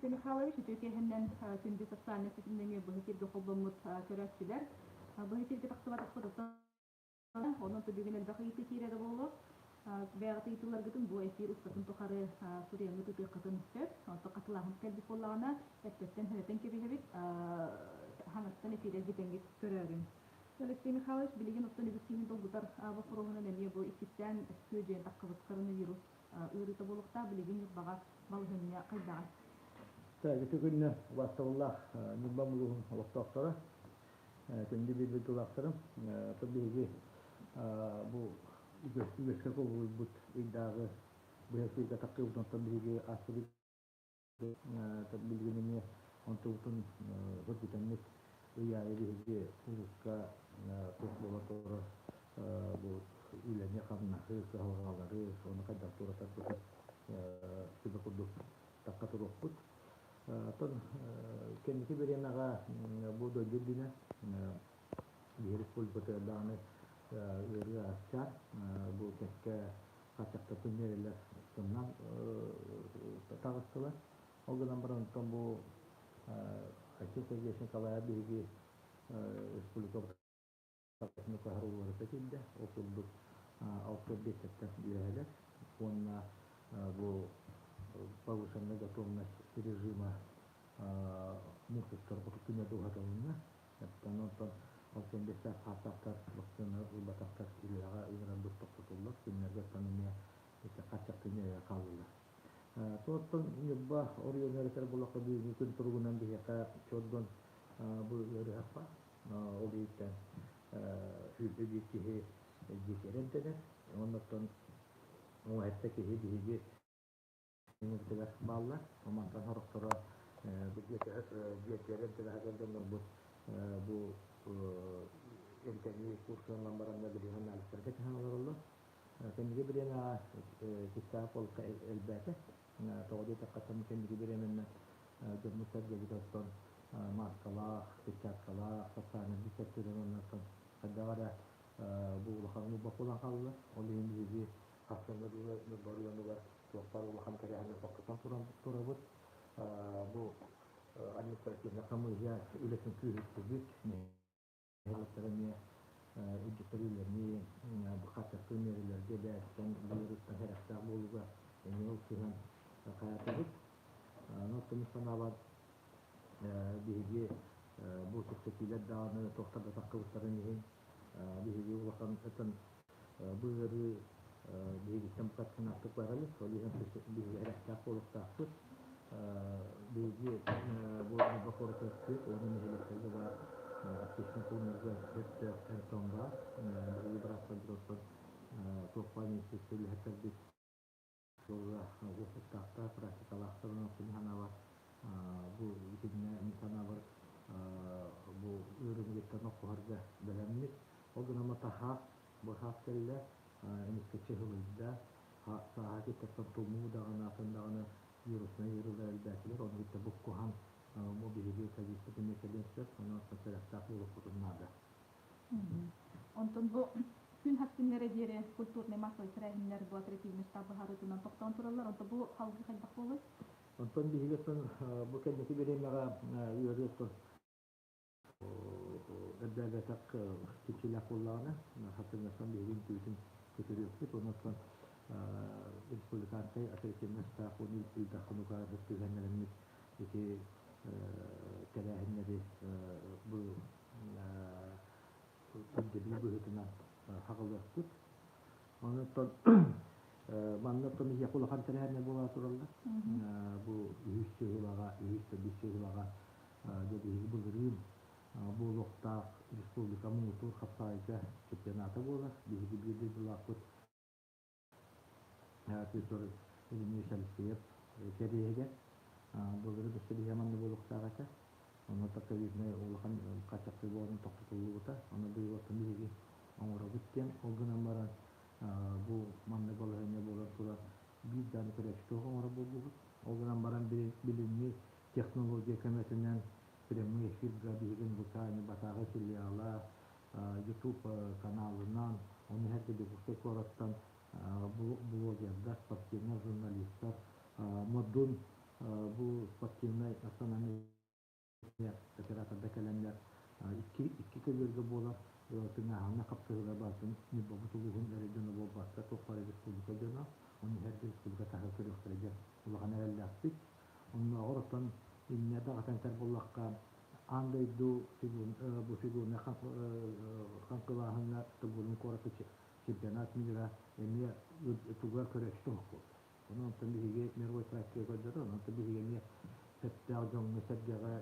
Алексей Михайлович, үтүө киэһэннэн күндү социальнай ситимнэҥи быһа эфиргэ холбоммут көрөөччүлэр. Быһа эфиргэ тахсыбатахпытыттан онон бүгүн элбэх ыйытыы киирэрэ буолуо. Бэйэҕит ыйытыыларгытын бу эфир устатын тухары суруйаҥҥыт ыытыаххытын сөп. Онтон хатылааһын кэлбит буоллаҕына, эрдэттэн сэрэтэн кэбиһэбит. Хаҥастан эфирэ бүтэҥҥит көрөөрүҥ. Алексей Михайлович, билигин оттон үгүс киһини долгутар боппуруоһунан эмиэ бу иккистээн күөдьүйэн таххыбыт коронавирус ыарыыта буолуохтаах. Билигин Ньурбаҕа балаһыанньа хайдаҕый? Так, ити күннэ убаастабыллаах Ньурба улууһун олохтоохторо, күндү биир дойдулаахтарым, биһиги бу үгэскэ кубулуйбут ыйдааҕы быһа эфиргэ тахсыбыт, онтон биһиги ааспыт билигин эмиэ онтубутун сөргүтэммит ый аайы биһиги улууска туох буола турар бу үлэни-хамнаһы, кыһалҕалары, ону хайдах туоратарбытын сүбэ курдук тахха туруохпут. Оттон кэнники бириэмэҕэ бу дойду үрдүнэн биһи республикатыгар даҕаны ыарыы аччаан, бу кэккэ хааччахтарбын миэрэлэр тымнан таҕыстылар. Ол гынан баран онтон бу Айсен Сергеевич Николаев биһиги республикабыт уларыта киирдэ. Ол курдук 65 үөһэлэр уонна бу повышенная готовность режима муус устар күнэ уһатылынна. Оттон ол кэнниттэн хааттахтар вакцина ылбатахтар үлэҕэ ыҥырарбыт тохтотуллар. Күннэргэ оттон эмиэ ити хааччахтыы миэрэ хааллылар. Оттон Ньурба оройуонугар этэр буоллахха бүгүҥҥү күн туругунан биһиэхэ чордон бу ыарыһах баар. Ол иһиттэн 21 киһи дьиэтигэр эмтэнэр. Оннуттан 17 киһи биһиги Кинилэр бааллар. Мантан сорохторо бу дьиэтигэр эмтэнэ дьоннорбут бу эмтэнии курсунан бараннар билигин анализтарга түһэн олороллор. Кэнники бириэмэҕэ кистээх полка элбээтэ. Тоҕо диэтэххэ, кэнники бириэмэннэ дьоммут-сэргэбит оттон мааскалаах, перчаткалаах, социальнай дистанциянан оннуттан хайдах эрэ бу улахан буолан хаалла. Ол иһин биһиги Хастыҥҥа дылы Ньурба оройуонугар туох баар улахан тэрээһини тохтотон турабыт. Бу административнай хамыыһыйа үлэтин күүһүртүбүт. Нэһилиэктэр эмиэ үрдүктэр үлэни бу хааччахтыыр миэрэлэргэ бэйэттэн ыарыыттан сэрэхтээх буолууга эмиэ ылсыһан хайаатыбыт. Оттон мин санаабар биһиги бу чэпчэтиилэр даҕаны туохтар да тахсыбыттарын иһин биһиги улахан бу ыарыы биһигиттэн букатынаахтык барар илик, ол иһин биһиги эрэхтээх буолуохтаахпыт. Биһиги бу Ньурба куоратыгар уонна нэһилиэктэргэ баар общественнай пууннарга сөптөөх эмп баар. Биһиги быраастарбыт оттон туох баар медицинскэй үлэһиттэрбит уопуттаахтар, практикалаахтар онон мин санаабар бу итиннэ мин санаабар бу ыарыыны охсуһарга бэлэммит. Ол гынан таһаас быһаас кэллэ, эмискэччи ыһылыйда, сааһа киттаттан тумуу даҕаны, атын даҕаны вируснай ыарыылар элбээтилэр, ону кытта буккуһан бу биһиги ковидпыт эмиэ кэлиэн сөп, онон сэрэхтээх буолуохпутун наада. Онтон бу күн хас күннэрэ диэри культурнай массовай тэрээһиннэр бу оперативный штаб быһаарыытынан тохтоон тураллар. Онтон бу салгыы хайдах буолуой? Онтон биһиги бу кэнники бириэмэҕэ ыарыы оттон эрдээбэтэх чинчилээх буоллаҕына, хаттыҥҥаттан биһиги үҥкүүтүн көтүрүөхпүт. Онон республиканскай оперативный штаб уонна Ил Дархан указа түһэннэрэммит ити тэрээһиннэри бу ирдэбил быһыытынан хаҕылыахпыт. Онон манна оттон иһиэхэ улахан тэрээһиннэр буола тураллар. Бу үһүс сыһыылаҕа, үһүс төрдүс сыһыылаҕа дьэ биһиги былырыын буолуохтаах республика муҥутуур хапсаҕайга чемпионата буолар. Биһиги биир дойдулаахпыт Петр Ильич Алексеев кэриэһигэр былыры өссө биһиги манна буолуохтаах этэ. Онно ковиднай улахан хааччахтыы буолан тохтотуллубута. Ону быйыл оттон биһиги оҥоробут диэн. Ол гынан баран бу маннык балаһыанньа буолан турар биир даҕаны көрөөччү туох оҥорор буоллубут. Ол гынан баран билиҥҥи технология көмөтүнэн прямой эфирга биһиги НВК Ньурбатааҕы филиала YouTube каналынан, ону сэргэ Дьокуускай куораттан блогердар, спортивнай журналистар, модун Бу спортивнай национальный операторда кэлэннэр икки көбүөргэ буолар тыҥааһынна хапсыһыылар барытын Ньурбабыт улууһун эрэ дьоно буолбакка, туох бары республика дьоно, ону иһэргэ республика таһыгар көрүөхтэрэ диэн улахан эрэллээхпит. Оннооҕор оттон инньэ даҕатан этэр буоллахха, аан дойду бу фигурнай хаҥкылааһыҥҥа Стокгольм куоракка чемпионат мира эмиэ туга көрөөччү туһук буолла. Онон онтон биһиги мировой практика көрдөрөр, онон биһиги эмиэ сөптөөх дьоҥҥо-сэргэҕэ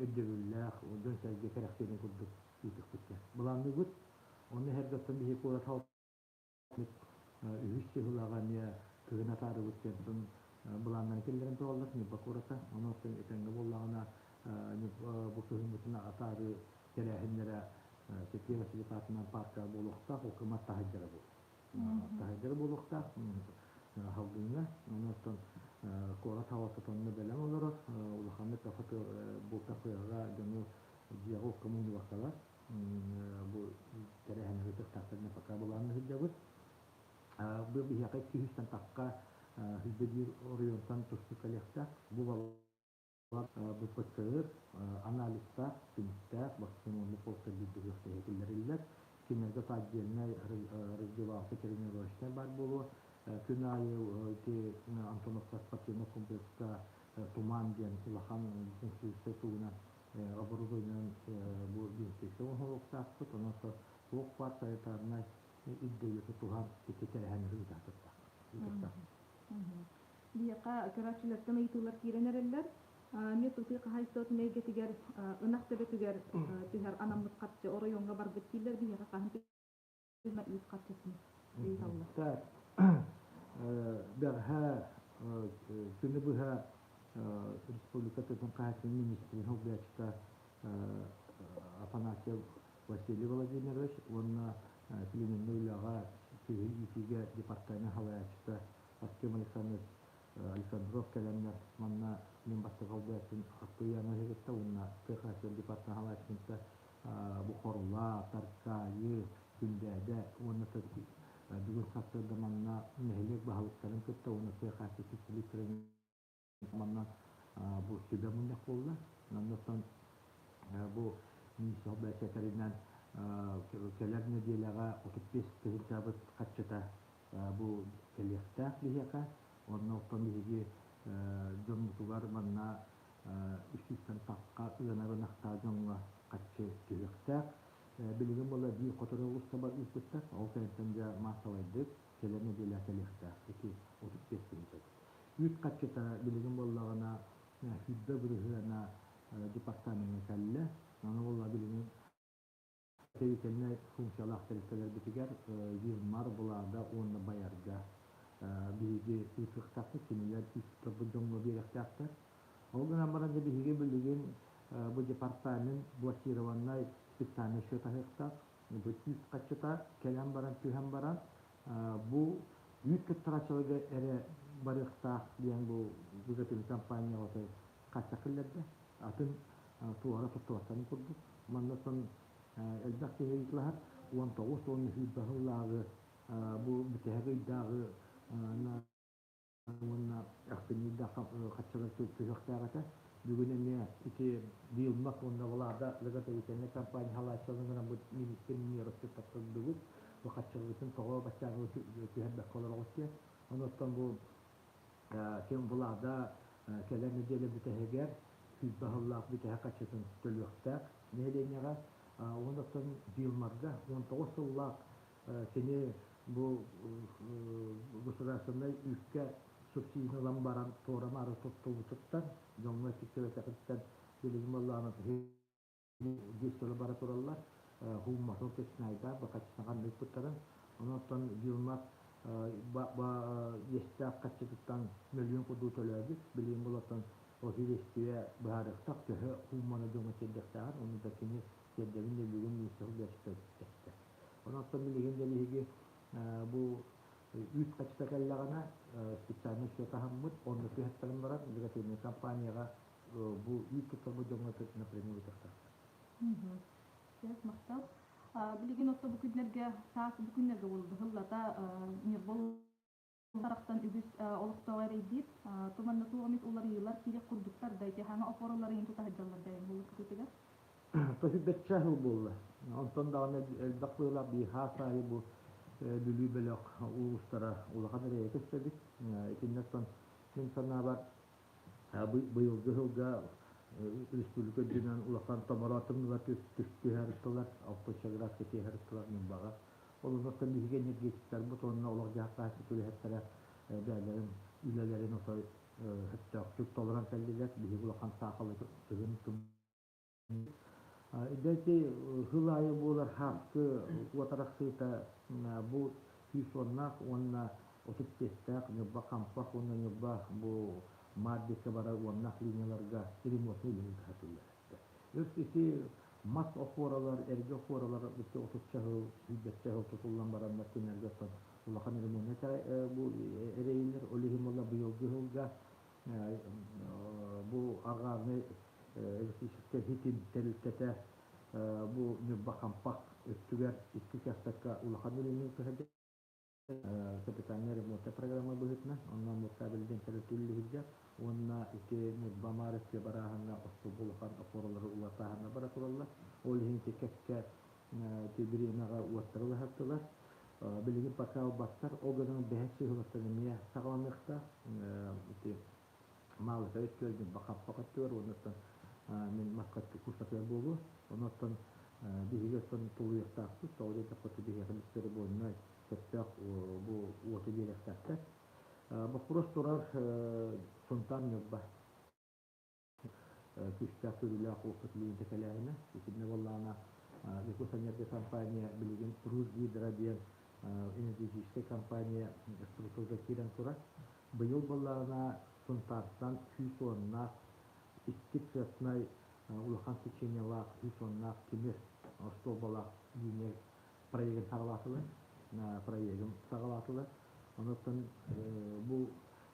өйдөбүллээх, дьон-сэргэ кэрэхсиирин курдук ыытыахпыт диэн былаанныыбыт. Онно иһэргэттэн биһиги куорат үһүс сыһылаҕа эмиэ кыһын атаарыбыт диэн былааннарын киллэрэн тураллар Ньурба куората. Онон этэҥҥэ буоллаҕына бу кыһыммытын атаарыы тэрээһиннэрэ Сергей Васильев аатынан парка буолуохтаах, ол кымат таһырдьара буолуо. Таһырдьара буолуохтаах салгыҥҥа. Онон куорат салалтата онно бэлэм олорор. Улаханнык бу кафеҕа дьону дьиэҕэ окко мунньубаккалар бу тэрээһиннэри тыктаахтарына пока былаанна сылдьабыт. Бу биһиэхэ 200-тэн тахха 101 оройуонтан тустуу кэлиэхтээх. Бу бу ПЦР анализтаах, түмүктээх вакцинаны полка биирдиһиэхтэһэ киллэриллэр. Кинилэргэ отдельнай раздевалка тренировочная баар буолуо. Күн аайы ити Антоновка спортивный комплекска Туман диэн улахан дезинфекция тугунан оборудованиенан бу дезинфекция оҥоһулуохтаахпыт. Онон туох баар санитарнай ирдэбили тутуһан ити тэрээһиннэри ыытаахтаахпыт. Биһиэхэ көрөөччүлэртэн ыйытыылар киирэн эрэллэр. Эмиэ тутуу хаһаайыстыбатын эйгэтигэр ынах төбөтүгэр түһэр анаммыт харчы оройуоҥҥа барбыт дииллэр. Биһиэхэ хаһан үүт харчытын ыйыталлар. Так, бэҕэһээ күнү быһа республика тыатын хаһаайыстыбатын министрин солбуйааччыта Афанасьев Василий Владимирович уонна племенной үлэҕэ сүөһү иитиигэ департамент салайааччыта Артем Александрович Александров кэлэннэр манна мин бастакы солбуйааччым Артур Янович кытта уонна тыа хаһаайыстыбатын департамент салайааччытын кытта бу Хорула, Таркаайы, Күндээдэ уонна бүгүн сарсыарда манна нэһилиэк баһылыктарын кытта уонна тыа хаһаайыстыбатын манна бу сүбэ мунньах буолла. Оннуттан бу министр бэсэтэринэн кэлэр нэдиэлэҕэ 35 тыһыынчабыт харчыта бу кэлиэхтээх биһиэхэ. Онно оттон биһиги дьоммутугар манна үс тахха ыанар ынахтаах дьоҥҥо харчы түһүөхтээх. Билигин буола биир хотору устаба ыыппыттар. Ол кэнниттэн дьэ маассабайдык кэлэр нэдиэлэ кэлиэхтээх. Ити 35 тыһыынча. Үүт харчыта билигин буоллаҕына 20 бырыһыана департамеҥҥа кэллэ. Аны буолла билигин тэрилтэннэй функциялаах тэрилтэлэрбитигэр Вилмар, Влада уонна Байарга биһиги ыытыахтаахпыт, кинилэр ыыттарбыт дьоҥҥо биэриэхтээхтэр. Ол гынан баран да биһиги билигин бу департамент блокированнай специальный счет аһыахтаах. Бу үүт харчыта кэлэн баран, түһэн баран, бу үүт туттарааччыларга эрэ барыахтаах диэн бу выготовитель компания хааччах киллэрдэ. Атын туора туттубаттарын курдук. Маннаттан элбэх киһи ыйытылаһар 19 уонна 20 сыллааҕы бу бүтэһик ыйдааҕы уонна ахсынньыйдаах харчылар түһүөхтээх этэ. Бүгүн эмиэ ити Вилмак уонна Влада заготовительнай компания халааччыларын гынан бу министр Минеров таттырдыбыт. Бу харчыларбытын тоҕо баччааҥҥы түһэрбэккэ олороҕут диэн. Онуттан бу ким Влада кэлэр нэдиэлэ бүтэһигэр 20 сыллаах бүтэһик харчытын төлүөхтээх нэһилиэнньэҕэ. Онуттан Вилмарга 19 сыллаах кини бу государственнай үүккэ субсидияны ылан баран туора-маары туттубутуттан, дьоҥҥо тиксибэтэҕиттэн билигин буоллаҕына действиелар бара тураллар. Хуумматын точнайда бакаччытын ханнык. Онон Вилмар иэстээх харчытыттан мөлүйүөн курдук төлөөбүт. Билигин булаттан ол силиэстийэ быһаарыахтаах төһө хуумманы дьоҥҥо тиэрдиэхтээҕин, ону да кини тиэрдэбин да бүгүн министр эттэ. Онон билигин да биһиги бу үүт харчыта кэллэҕинэ специальный счет аһаммыт, онно түһэттэрин баран заготовительнай компанияҕа бу үүт туттарбыт дьоҥҥо напрямую ыытыахтаахтар. Сөп, махтал. Билигин отто бу күннэргэ, саас бу күннэргэ буолду, сыллата Ньурба. Тарахтан үгүс олохтооҕо эрэйдиир. Туманна туох эмит уларыйыылар киирэх курдуктар да ити хаҥа опораларын тута сылдьаллар да булук кытыытыгар. Көһүбэччэ сыл буолла. Онтон даҕаны элбэх быылаах биир аайы бу Бүлүү бөлөх улуустара улахан эрэйэ көстөбүт. Итиннэ мин санаабар быйылгы сылга республика үрдүнэн улахан томороон тымныылар түһэртилэр, 6 градуска түһэртилэр Ньурбаҕа. Ол оннуттан биһиги энергетиктарбыт уонна олох-дьаһах хаһаайыстыбата үлэһиттэрэ бэйэлэрин үлэлэрин отой сөптөөхтүк толорон кэллилэр. Биһиги улахан саахалы тыгын Ити сыл аайы буолар һааскы уот арахсыыта бу 110-наах уонна 35-тээх Ньурба Хампах уонна Ньурба бу Маар диэки барар уоннаах линияларга ремонтный үлэни ыытыллар. Өс ити мас опоралар, эргэ опоралар ити отучча сыл, сүүрбэччэ сыл тутуллан бараннар кинилэргэ оттон улахан ремонт бу эрэйиллэр. Ол иһин буолла быйылгы сылга бу арҕааҥҥы электрическэй ситим тэрилтэтэ бу Ньурба Хампах өттүгэр икки учаастакка улахан үлэни ыытыһар капитальнай ремонт программа быһыытынан онно Муркабель диэн тэрилтэ үлэлиһиргэ уонна ити Ньурба Маар өттүгэ барааһыҥҥа остуолба улахан опоралары уларытааһыҥҥа бара тураллар. Ол иһин ити кэккэ ити бириэмэҕэ уоттары ылаһаттылар. Билигин пока ылбаттар, ол гынан бэһис сыһылаттан эмиэ саҕаланыахтаах. Ити Маалыкай өттүгэр, Ньурба Хаппах өттүгэр уонна мин маска курсатыгар буолуо. Онон биһиги оттон тулуйуохтаахпыт, тоҕо диэтэххэ биһиэхэ бесперебойнай сөптөөх бу уоту биэриэхтээхтэр. Боппуруос турар Сунтаар Ньурба күүстээх көрүүлээх уоппут лиинтэ кэлээһинэ. Итиннэ буоллаҕына Якутэнерго компания билигин Русгидро диэн энергетическэй компания структурга киирэн турар. Быйыл буоллаҕына Сунтаартан 110-наах икки цветной улахан сечениелаах 110-наах тимир остуолбалаах линия проегын саҕалаатылар. Проегын саҕалаатылар. Онон бу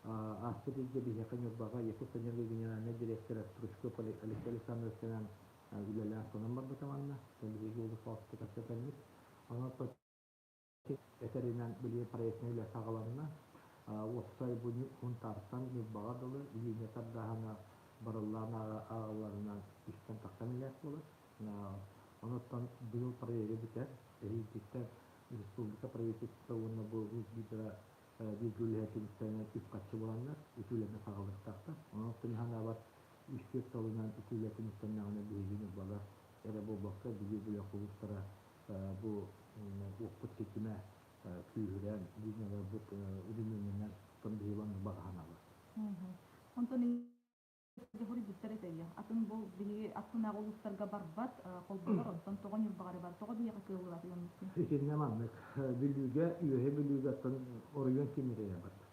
ааспыт ыйга биһиэхэ Ньурбаҕа Якутэнерго генеральнай директора Стручков Алексей Александровичтынаан үлэлээн хонон барбыта манна. Биһиги улуус салалтата кэпсэтэммит. Онон этэринэн били проектнай үлэ саҕаланна. Уопсай бу Сунтаартан Ньурбаҕа дылы линия тардааһына барыллаан ааҕылларынан үстэн тахсан илээт буолар. Онон быйыл проега бүтэр. Эһиилгиттэн республика правительствота уонна бу Русгидро бииргэ үлэһэр түмүктэринэн үп-харчы буланнар, ити үлэни саҕалыахтаахтар. Онон ханаабар үс-түөрт сылынан ити үлэ түмүктэннэҕинэ биһиги Ньурбалар эрэ буолбакка, Бүлүү бөлөх улуустара бу уоппут ситимэ күүһүрэн, линияларбыт үрүмүөннэнэн, оттон биһиги оннук баҕаһаналар. Онтон хоруйбуттар этэ Атын бу биһиги аттынааҕы улуустарга барбат, холбонор, онтон тоҕо Ньурбаҕа эрэ бар, тоҕо биһиэхэ кыаллыбат ыаммыккын? Итиннэ маннык, Бүлүүгэ, Үөһэ Бүлүүгэ оттон оройуон кимириэ барбат.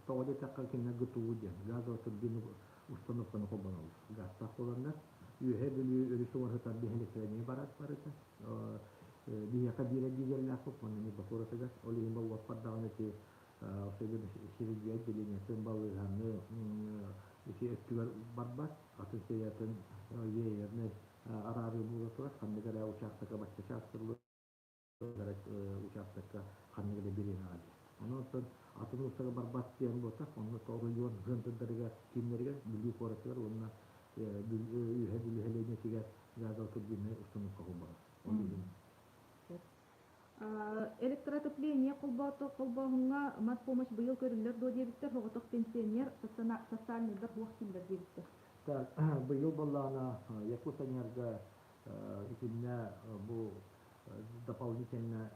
Тоҕо диэтэххэ, кинилэр ГТУ диэн газовая турбина установканы холбоноллор. Газтаах буоланнар, Үөһэ Бүлүү өрүс уҥуор сытар нэһилиэктэрэ барар барыта. Биһиэхэ биир эргиирэлээхпит уонна Ньурба куоратыгар. Ол иһин уоппар даҕаны ити сиридьиэ отделениетын балыыһаны ити өттүгэр барбат. Атын сириятын веернэй араарыы буола турар. Ханнык эрэ учаастакка бачча чаас учаастакка ханнык эрэ бириэмэҕэ диэн. Онон оттон атын улуустарга барбат диэн буолтах, онно оройуон центрдарыгар, кииннэригэр, Бүлүү куоратыгар уонна Үөһэ Бүлүү сэлиэнньэтигэр газовый турбиннай установка холбонор. Ол иһин Электроотопление холбооһуҥҥа мат помощь быйыл көрүллэр дуо диэбиттэр, соҕотох пенсионер социальныйдар суох дииллэр диэбиттэр. Так, быйыл буоллаҕына Якутэнерго итиннэ бу дополнительно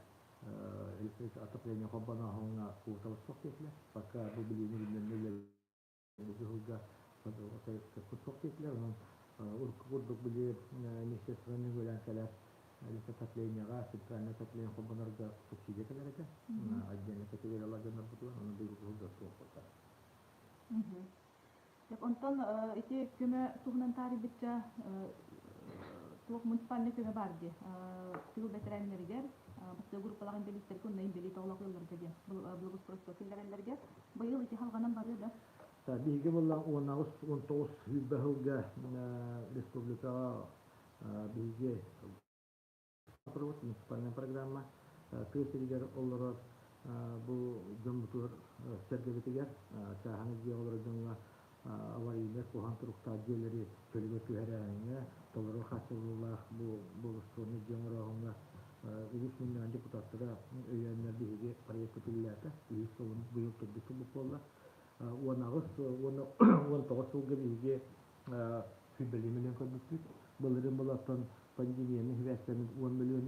электрическое отопление холбонооһуҥҥа квотабыт суох диэтилэр. Пока бу билиини билиннилэр сылга суох диэтилэр. Онон урукку курдук били министерствоны үөлээн кэлэр отопленияҕа центральное отопление холбонорго субсидия кэлэр этэ. Отдельно категориялар дьоннорбутугар, онон быйыл сылга суох пока. Онтон ити көмө туһунан таарыйбычча туох муниципальнай көмө баар дии. Тыыл бэтэрээннэригэр, бастакы группалаах инбэлииттэргэ уонна инбэлиит оҕолоох ыалларга диэн благоустройство киллэрэллэргэ. Быйыл ити халҕанан барыа да? Биһиги буоллаҕа 18 19 сүүрбэ сылга республикаҕа биһиги муниципальная программа тыа сиригэр олорор. Бу дьоммутугар сэргэбитигэр чааһынай дьиэ олорор дьоҥҥо аварийнай куһаҕан туруктаах дьиэлэри чөлүгэр түһэрээһиҥҥэ, толору хааччыллыылаах бу благоустроеннай дьиэ оҥорооһуҥҥа улуус мунньаҕын депутаттара өйөөннөр биһиги проекпыт үлэлээтэ. Үһүс сылын быйыл төрдүс сылбыт буолла. 18 уонна 19 сылга биһиги сүүрбэлии миллион көрбүппүт. Былырыын былаттан пандемияны сибээстэммит 10 миллион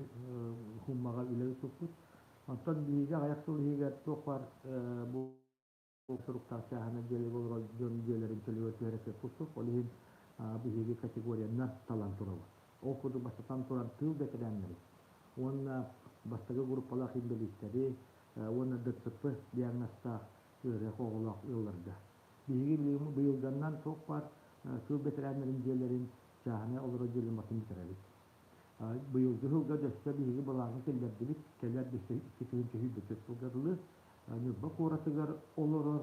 суммаҕа үлэ ыыппыппыт. Онтон биһиги аҕыйах сыл иһигэр туох баар бу суруктаах чааһынай дьиэлэргэ олорор дьон дьиэлэрин чөлүгэр түһэрэ кыахпыт. Ол иһин биһиги категориянан талан турабыт. Ол курдук бастатан туран тыыл бэтэрээннэри уонна бастакы группалаах инбэлииттэри уонна ДЦП диагнозтаах ыарыһах оҕолоох ыалларга. Биһиги быйылганнан туох баар тыыл бэтэрээннэрин дьиэлэрин чааһынай олорор дьиэлэрин батын бүтэрэбит. Быйылгы сылга дөссө биһиги былааҥҥа киллэрдибит. Кэлэр дөссө 2 сүүс сылга дылы Ньурба куоратыгар олорор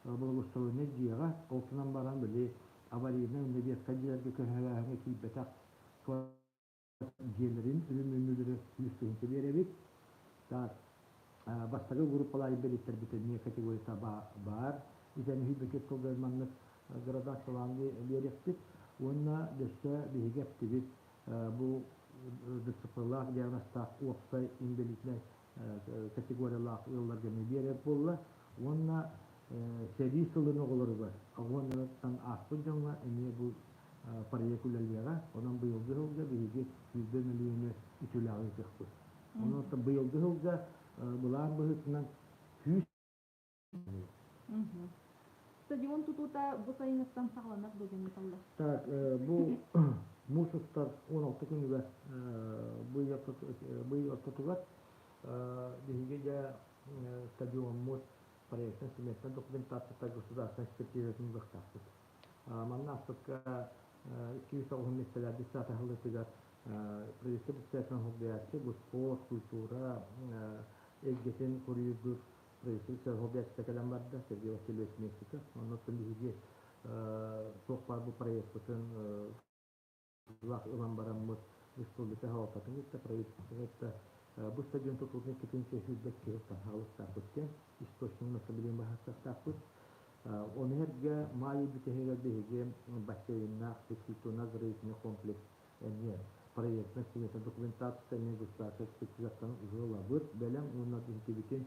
благоустроеннай дьиэҕэ, ол гынан баран били аварийнай уонна ветхай дьиэлэргэ көһөрөөһүҥҥэ киирбэтэх дьиэлэрин өрөмүөннүүлэрэ 100 тыһыынча биэрэбит. Так, бастакы группалаах инбэлииттэрбит эмиэ категорията баар. Итини үһү сылга маннык градациялаан биэриэхпит. Уонна дөссө биһиги эптибит бу ДЦП-лаах диагнозтаах уопсай инбэлиитинэй категориялаах ыалларга эмиэ биэрэр буолла. Уонна сэрии сылын оҕолоругар, оҕолоруттан ааспыт дьоҥҥо эмиэ бу проект үлэлиэҕэ. Онон быйылгы сылга биһиги 20 мөлүйүөнү үтүлэҕи ыытыахпыт. Онон быйылгы сылга былаан быһыытынан 100 Стадион тутуута бу сайыныттан саҕаланар дуо диэн ыйыталлар. Так, бу муус устар 16 күнүгэр бу ый ортотугар биһиги дьэ стадиоммут проектын сметнай документацията государственной экспертизатын ылыахтаахпыт. Манна ааспыкка 290 миэстэлээх детсад аһыллыытыгар правительство председателин солбуйааччы бу спорт, культура эйгэтин куруйдуур правительство солбуйааччыта кэлэн барда, Сергей Васильевич Мексиков. Оннуттан биһиги туох баар бу проекпытын ылан бараммыт республика салалтатын кытта, правительствоны кытта бу стадион тутуутун 222 сылтан хаалыктаахпыт диэн источник населения баһаастахтаахпыт. Ону эргэ маай бүтэһигэр биһиги бассейннаах физкультурно-оздоровительный комплекс эмиэ проектнай смета документация эмиэ государственной экспертизаттан ылабыт бэлэм уонна интибитин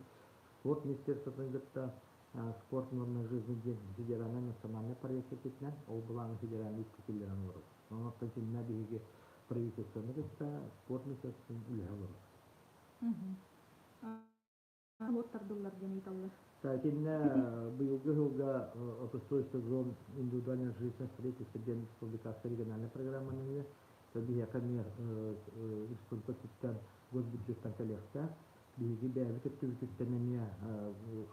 спорт министерствотын кытта спорт нормы жизни диэн федеральнай национальный проект этитинэн ол былааны федеральный үпкэ киллэрэн олоробут. Онон кинилэр биһиги правительствоны кытта спорт министерствотын үлэһэ олоробут. Уот тардыллар диэн ыйыталлар. Кинилэр быйылгы сылга отустой сезон индивидуальное жилищное строительство диэн республиканскай региональная программаны биһиэхэ эмиэ республика өттүттэн госбюджеттан кэлиэхтээх. Биһиги бэйэбит өттүбүтүттэн эмиэ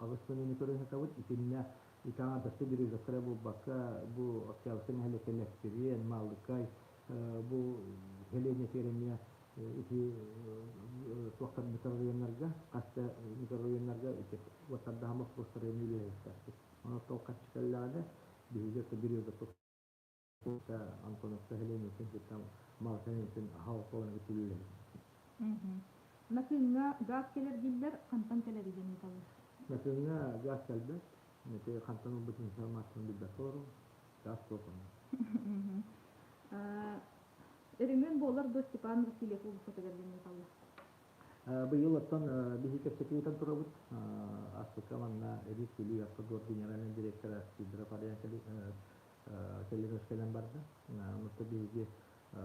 8 мөлүйүөнү көрөн сытабыт. Итиннэ итаҥа Березовка буолбакка, бу Октябрьскай нэһилиэккэ Лэппириэн, Маалыкай, бу сэлиэнньэтигэр эмиэ ити туохтар микрорайоннарга, хас да микрорайоннарга ити уоттардаһан боппуруостары эмиэ үлэлэһиэхтээхпит. Онон ол харчы кэллэҕинэ, биһиги Березовка Антоновка сэлиэнньэтин кытта Маалыкай нэһилиэгин аһа үлэлэһэбит. Накыҥҥа газ кэлэр дииллэр, хантан кэлэр диэн ыйыталлар. Накыҥҥа газ кэлбэт. Ити хантан ылбыт информацияны билбэккэ олоробун. Газ суох онно. Өрөмүөн буолар дуо Степан Васильев уулуссатыгар диэн ыйыталлар. Быйыл оттон биһи кэпсэтии ыытан турабыт. Ааспыкка манна Эдит Бүлүү Автодор генеральный директора Сидоров Ариан кэлин кэлэн барда. Онно биһиги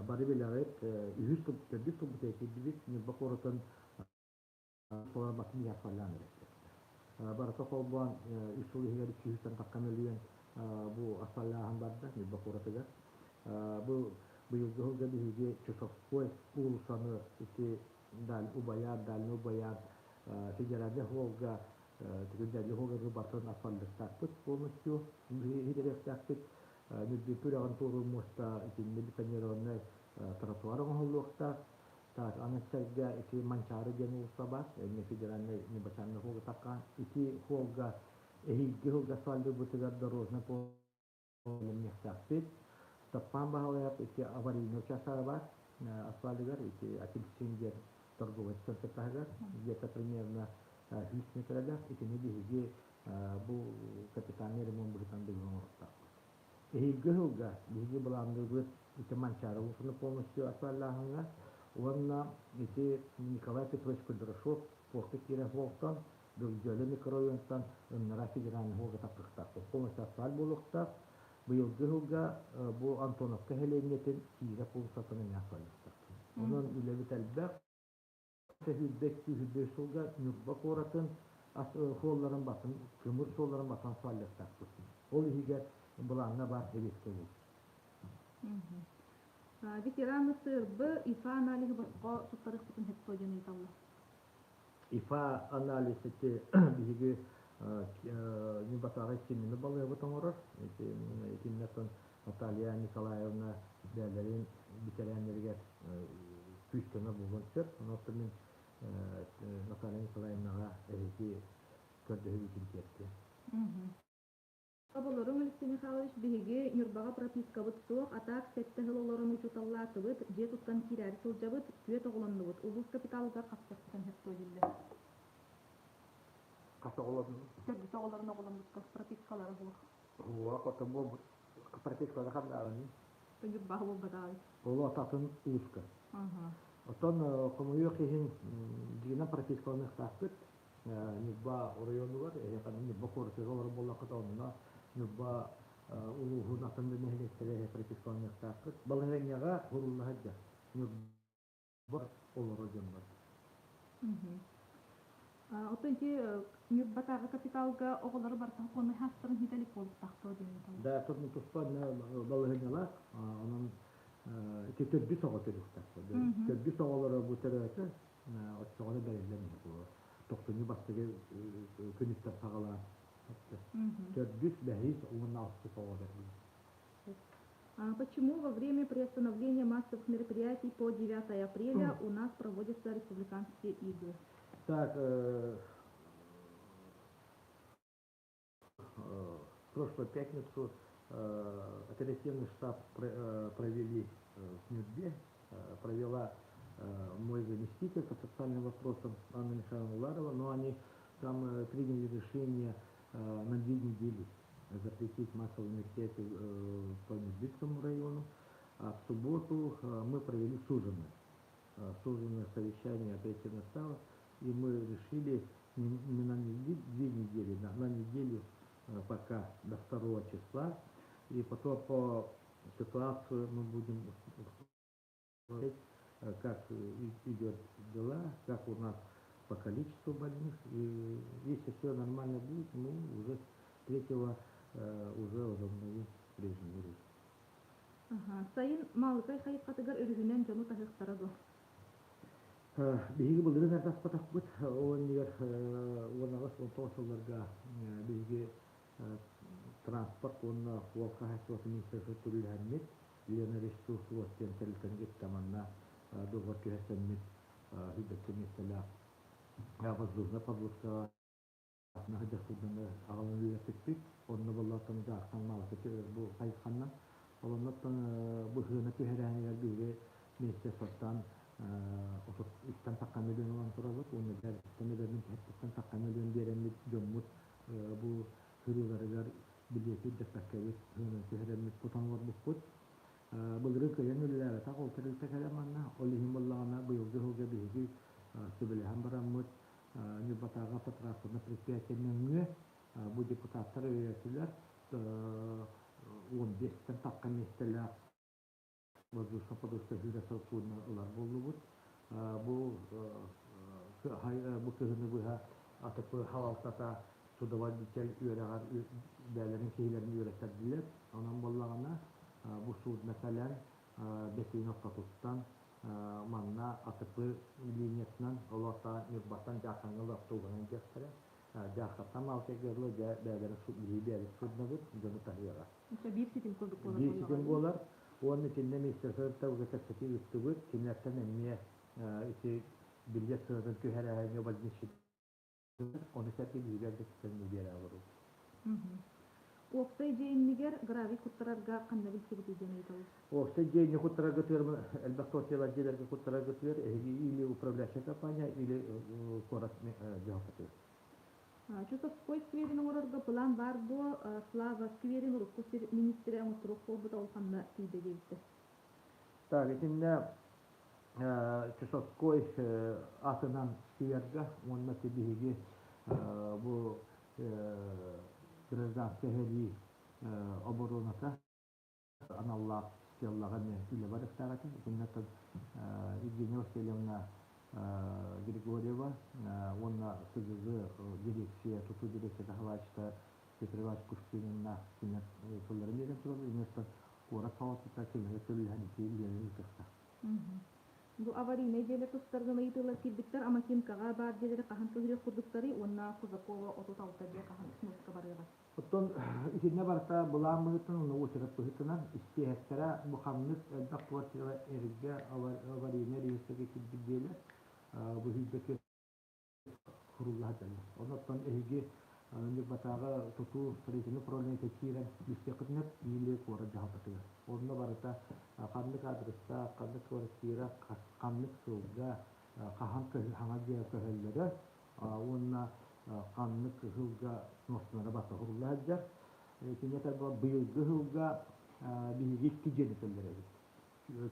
бары билэҕит, үһүс сыл, төрдүс сылбытыгар киирдибит. Ньурба куоратын толорбатын асфальтаан эрэр. Барыта холбоон 3 сыл иһигэр 200 тахха мөлүйүөн бу асфальтааһын барда Ньурба куоратыгар. Бу быйылгы сылга биһиги Чусовской уулуссаны ити Убаяр, Дальний Убаяр федеральный суолга Дальний суолга бартын асфальттаахпыт полностью иһириэхтээхпит. Нүрбүппү үрэҕин туоруур муоста итиннэ бетонированный тротуар оҥоһуллуохтаах. Так, аны сэргэ ити Манчаары диэн уулусса бар, эмиэ федеральный небачанный суолга таххан. Ити суолга эһиилги сылга асфальтырбытыгар дорожный бэлэмниэхтээхпит. Степан Баһылайап ити аварийный участок бар асфальтыгар, ити апельсин диэн торговый центр таһыгар, где-то примерно 100 метрэлээх итини биһиги бу капитальный ремонт быһыытынан билигин оҥоруохтаахпыт. Эһиилги сылга биһиги былаанныыбыт ити Манчаары улуусуну полностью асфальтааһыҥҥа уонна ити Николай Петрович Кудряшов портка киирэр суолтан Бөгдьөлө микрорайонтан Ыннара федеральный суолга тахсыахтаахпыт. Полностью асфальт буолуохтаах. Быйылгы сылга бу Антоновка сэлиэнньэтин Киирэ уулуссатын эмиэ асфальтыахтаахпыт. Онон үлэбит элбэх. 22 сылга Ньурба куоратын суолларын батын, көмүр суолларын батын асфальтыахтаахпыт. Ол иһигэр былааҥҥа баар сэбиэскэй уус. Ветераны СРБ ИФА аналиһы босхо туттарыахпытын сөп диэн ыйыталлар. ИФА анализ ити биһиги Ньурбатааҕы кинини балыабыт оҥорор. Итиннэ Наталья Николаевна бээлэрин бүтэрээннэригэр күүс-көмө буолуон сөп. Онон мин Наталья Николаевнаҕа эһиги көрдөһүүбүтүн тиэртиэм. Оболоруҥ Алексей Михайлович, биһиги Ньурбаҕа пропискабыт суох, а так сэттэ сыл олорон учууталлаатыбыт, дьиэ туттан киирээри сылдьабыт, түөрт оҕолоннубут. Улуус капиталыгар хапсыахпытын сөп дуо дииллэр. Хас оҕолоннуҥ? Төрдүс оҕолорун оҕоломмутка пропискалара суох. Суох, оттон буолбут. Пропискалара ханнааҕыный? Ньурбаҕа буолбатаҕай. Ол атын улууска. Оттон хомойуох иһин дьиҥинэн пропискаланыахтаахпыт. Ньурба оройуонугар, эһиэхэ Ньурба куоратыгар олорор буоллаххыт, онно Ньурба улууһун атын да нэһилиэктэрэ пропискаланыахтааххыт. Балаһыанньаҕа сурулла сылдьар. Ньурба олорор дьоннор. Оттон ити Ньурбатааҕы капиталга оҕолору барытын хонной хаастарын хитэлик буолуохтаахтоо диэн. Да, туспа балаһыанньалаах, онон ити төрдүс оҕо төрүөхтээх. Төрдүс оҕолоро бу төрөөтө, оччоҕуна бэриллэн иһэр буолар. Тохсунньу бастакы күнүттэн саҕалаан төрдүс, бэһис уонна алтыс оҕо бэриллэр. Почему во время приостановления массовых мероприятий по 9 апреля у нас проводятся республиканские игры? Так, в прошлую пятницу оперативный штаб провели в Нюрбе, провела мой заместитель по социальным вопросам Анна Михайловна Уларова, но они там приняли решение на 2 недели запретить массовые мероприятия по Нюрбинскому району. А в субботу мы провели суженное совещание оперативного штаба, и мы решили не на 2 недели, на неделю пока до 2 числа, и потом по ситуации мы будем смотреть, как идет дела, как у нас по количеству больных, и если все нормально будет, мы уже с третьего уже возобновим прежний режим. Ага. Сайын Маалыкай хайысхатыгар өрүһүнэн дьону таһыахтара дуо? Биһиги былырыын ардахпатахпыт, ол иннигэр 18-19 сылларга биһиги транспорт уонна суол хаһаайыстыбатын министерствота түллэһэммит, Лена ресурс диэн тэрилтэни кытта манна дуогабар түһэрсэммит, сүүрбэччэ миэстэлээх воздушная подлодкаҕа сылдьан аҕалан үлэлэппиппит. Онно буоллааттан дьаахтан маалака бу хайысханнан. Олонноттон быһыына түһэрээнигэр биһиги министерствоттан 33-тэн тахха миллион ылан турабыт. Уонна бэрэттэн эбэрмин түһэттиттэн тахха миллион биэрэммит дьоммут бу сырыыларыгар билиэти үрдэппэккэбит сыананы түһэрэммит тутан олорбуппут. Былырыын кыайан үлэлээбэтэх ол тэрилтэ кэлэн манна. Ол иһин буоллаҕына быйылгы сылга биһиги сүбэлэһэн бараммыт Ньурбатааҕы автотранспортнай предприятие нөҥүө бу депутаттар өйөөтүлэр 15-тэн тахха миэстэлээх воздушно подушка сүүрэ судно ылар буоллубут. Бу бу кыһыны быһа АТП халалтата судоводитель үөрэҕэр бээлэрин киһилэрин үөрэттэрдилэр. Онон буоллаҕына бу судно кэлэн бэс ыйын ортотуттан манна АТП линиятынан олота Ньурбаттан Дьаархаҥҥа автобуһунан диэхтэрэ. Дьаархаттан Маалыкайга дылы бээлэрин биһиги бэйэбит суднобут дьону таһыаҕа. Биир ситим курдук буолар. Биир ситим буолар. Уонна итиннэ министерство кэпсэтии ыыттыбыт. Кинилэртэн эмиэ ити билиэт сыанатын түһэрээһиҥҥэ больничный ону сэргэ биһиги эрдэтиттэн биэрэ олоробут. Уопсай дьиэ иннигэр гравий куттарарга ханна билсибитий диэн ыйыталлар. Уопсай дьиэ иннигэр куттарарга элбэх квартиралар дьиэлэргэ куттарарга эһиги или управляющая компания, или куорат дьаһалтатыгар. Чусовской скверин оҥорорго план баар дуо? Слава скверин урукку сир министрэ оҥотторуох буолбута ол ханна тиийдэ диэбиттэр. Так, итиннэ Чусовской атынан скверга уонна биһиги бу гражданскай сэрии обороната аналлаах стеллаҕа эмиэ үлэ барыахтаах этэ. Итиннэ Евгения Васильевна Григорьева уонна СГЗ дирекция, тутуу дирекцията салайааччыта Петр Иванович Кустининнаах кинилэр тылларын биэрэн тураллар. Инньэ куорат салалтата кинилэргэ төлөһөн ити үлэлэри ыытыахтаах. Бу аварийнай дьиэлэр тустарынан ыйытыылар киирбиттэр. Амакинкаҕа баар дьиэлэри хаһан көһөрүөх курдуктарый уонна Кузакова 36 дьиэ хаһан сноска барыаҕай? Оттон итиннэ барыта былаан быһыытынан уонна уочарат быһыытынан испиэһэктэрэ бу ханнык элбэх квартира эргэ аварийнай реестргэ киирбит дьиэлэр бу сүүрбэ сурулла сылдьаллар. Онон эһиги Ньурбатааҕы тутуу строительнай управлениета киирэн билсиэххитинэ или куорат дьаһалтатыгар. Онно барыта ханнык аадырыстаах, ханнык квартира, ханнык сылга, хаһан хаҥа дьиэ көһөллөрө уонна ханнык сылга сностанара барыта сурулла сылдьар. Итиннэ быйылгы сылга биһиги икки дьиэни кэллэрэбит.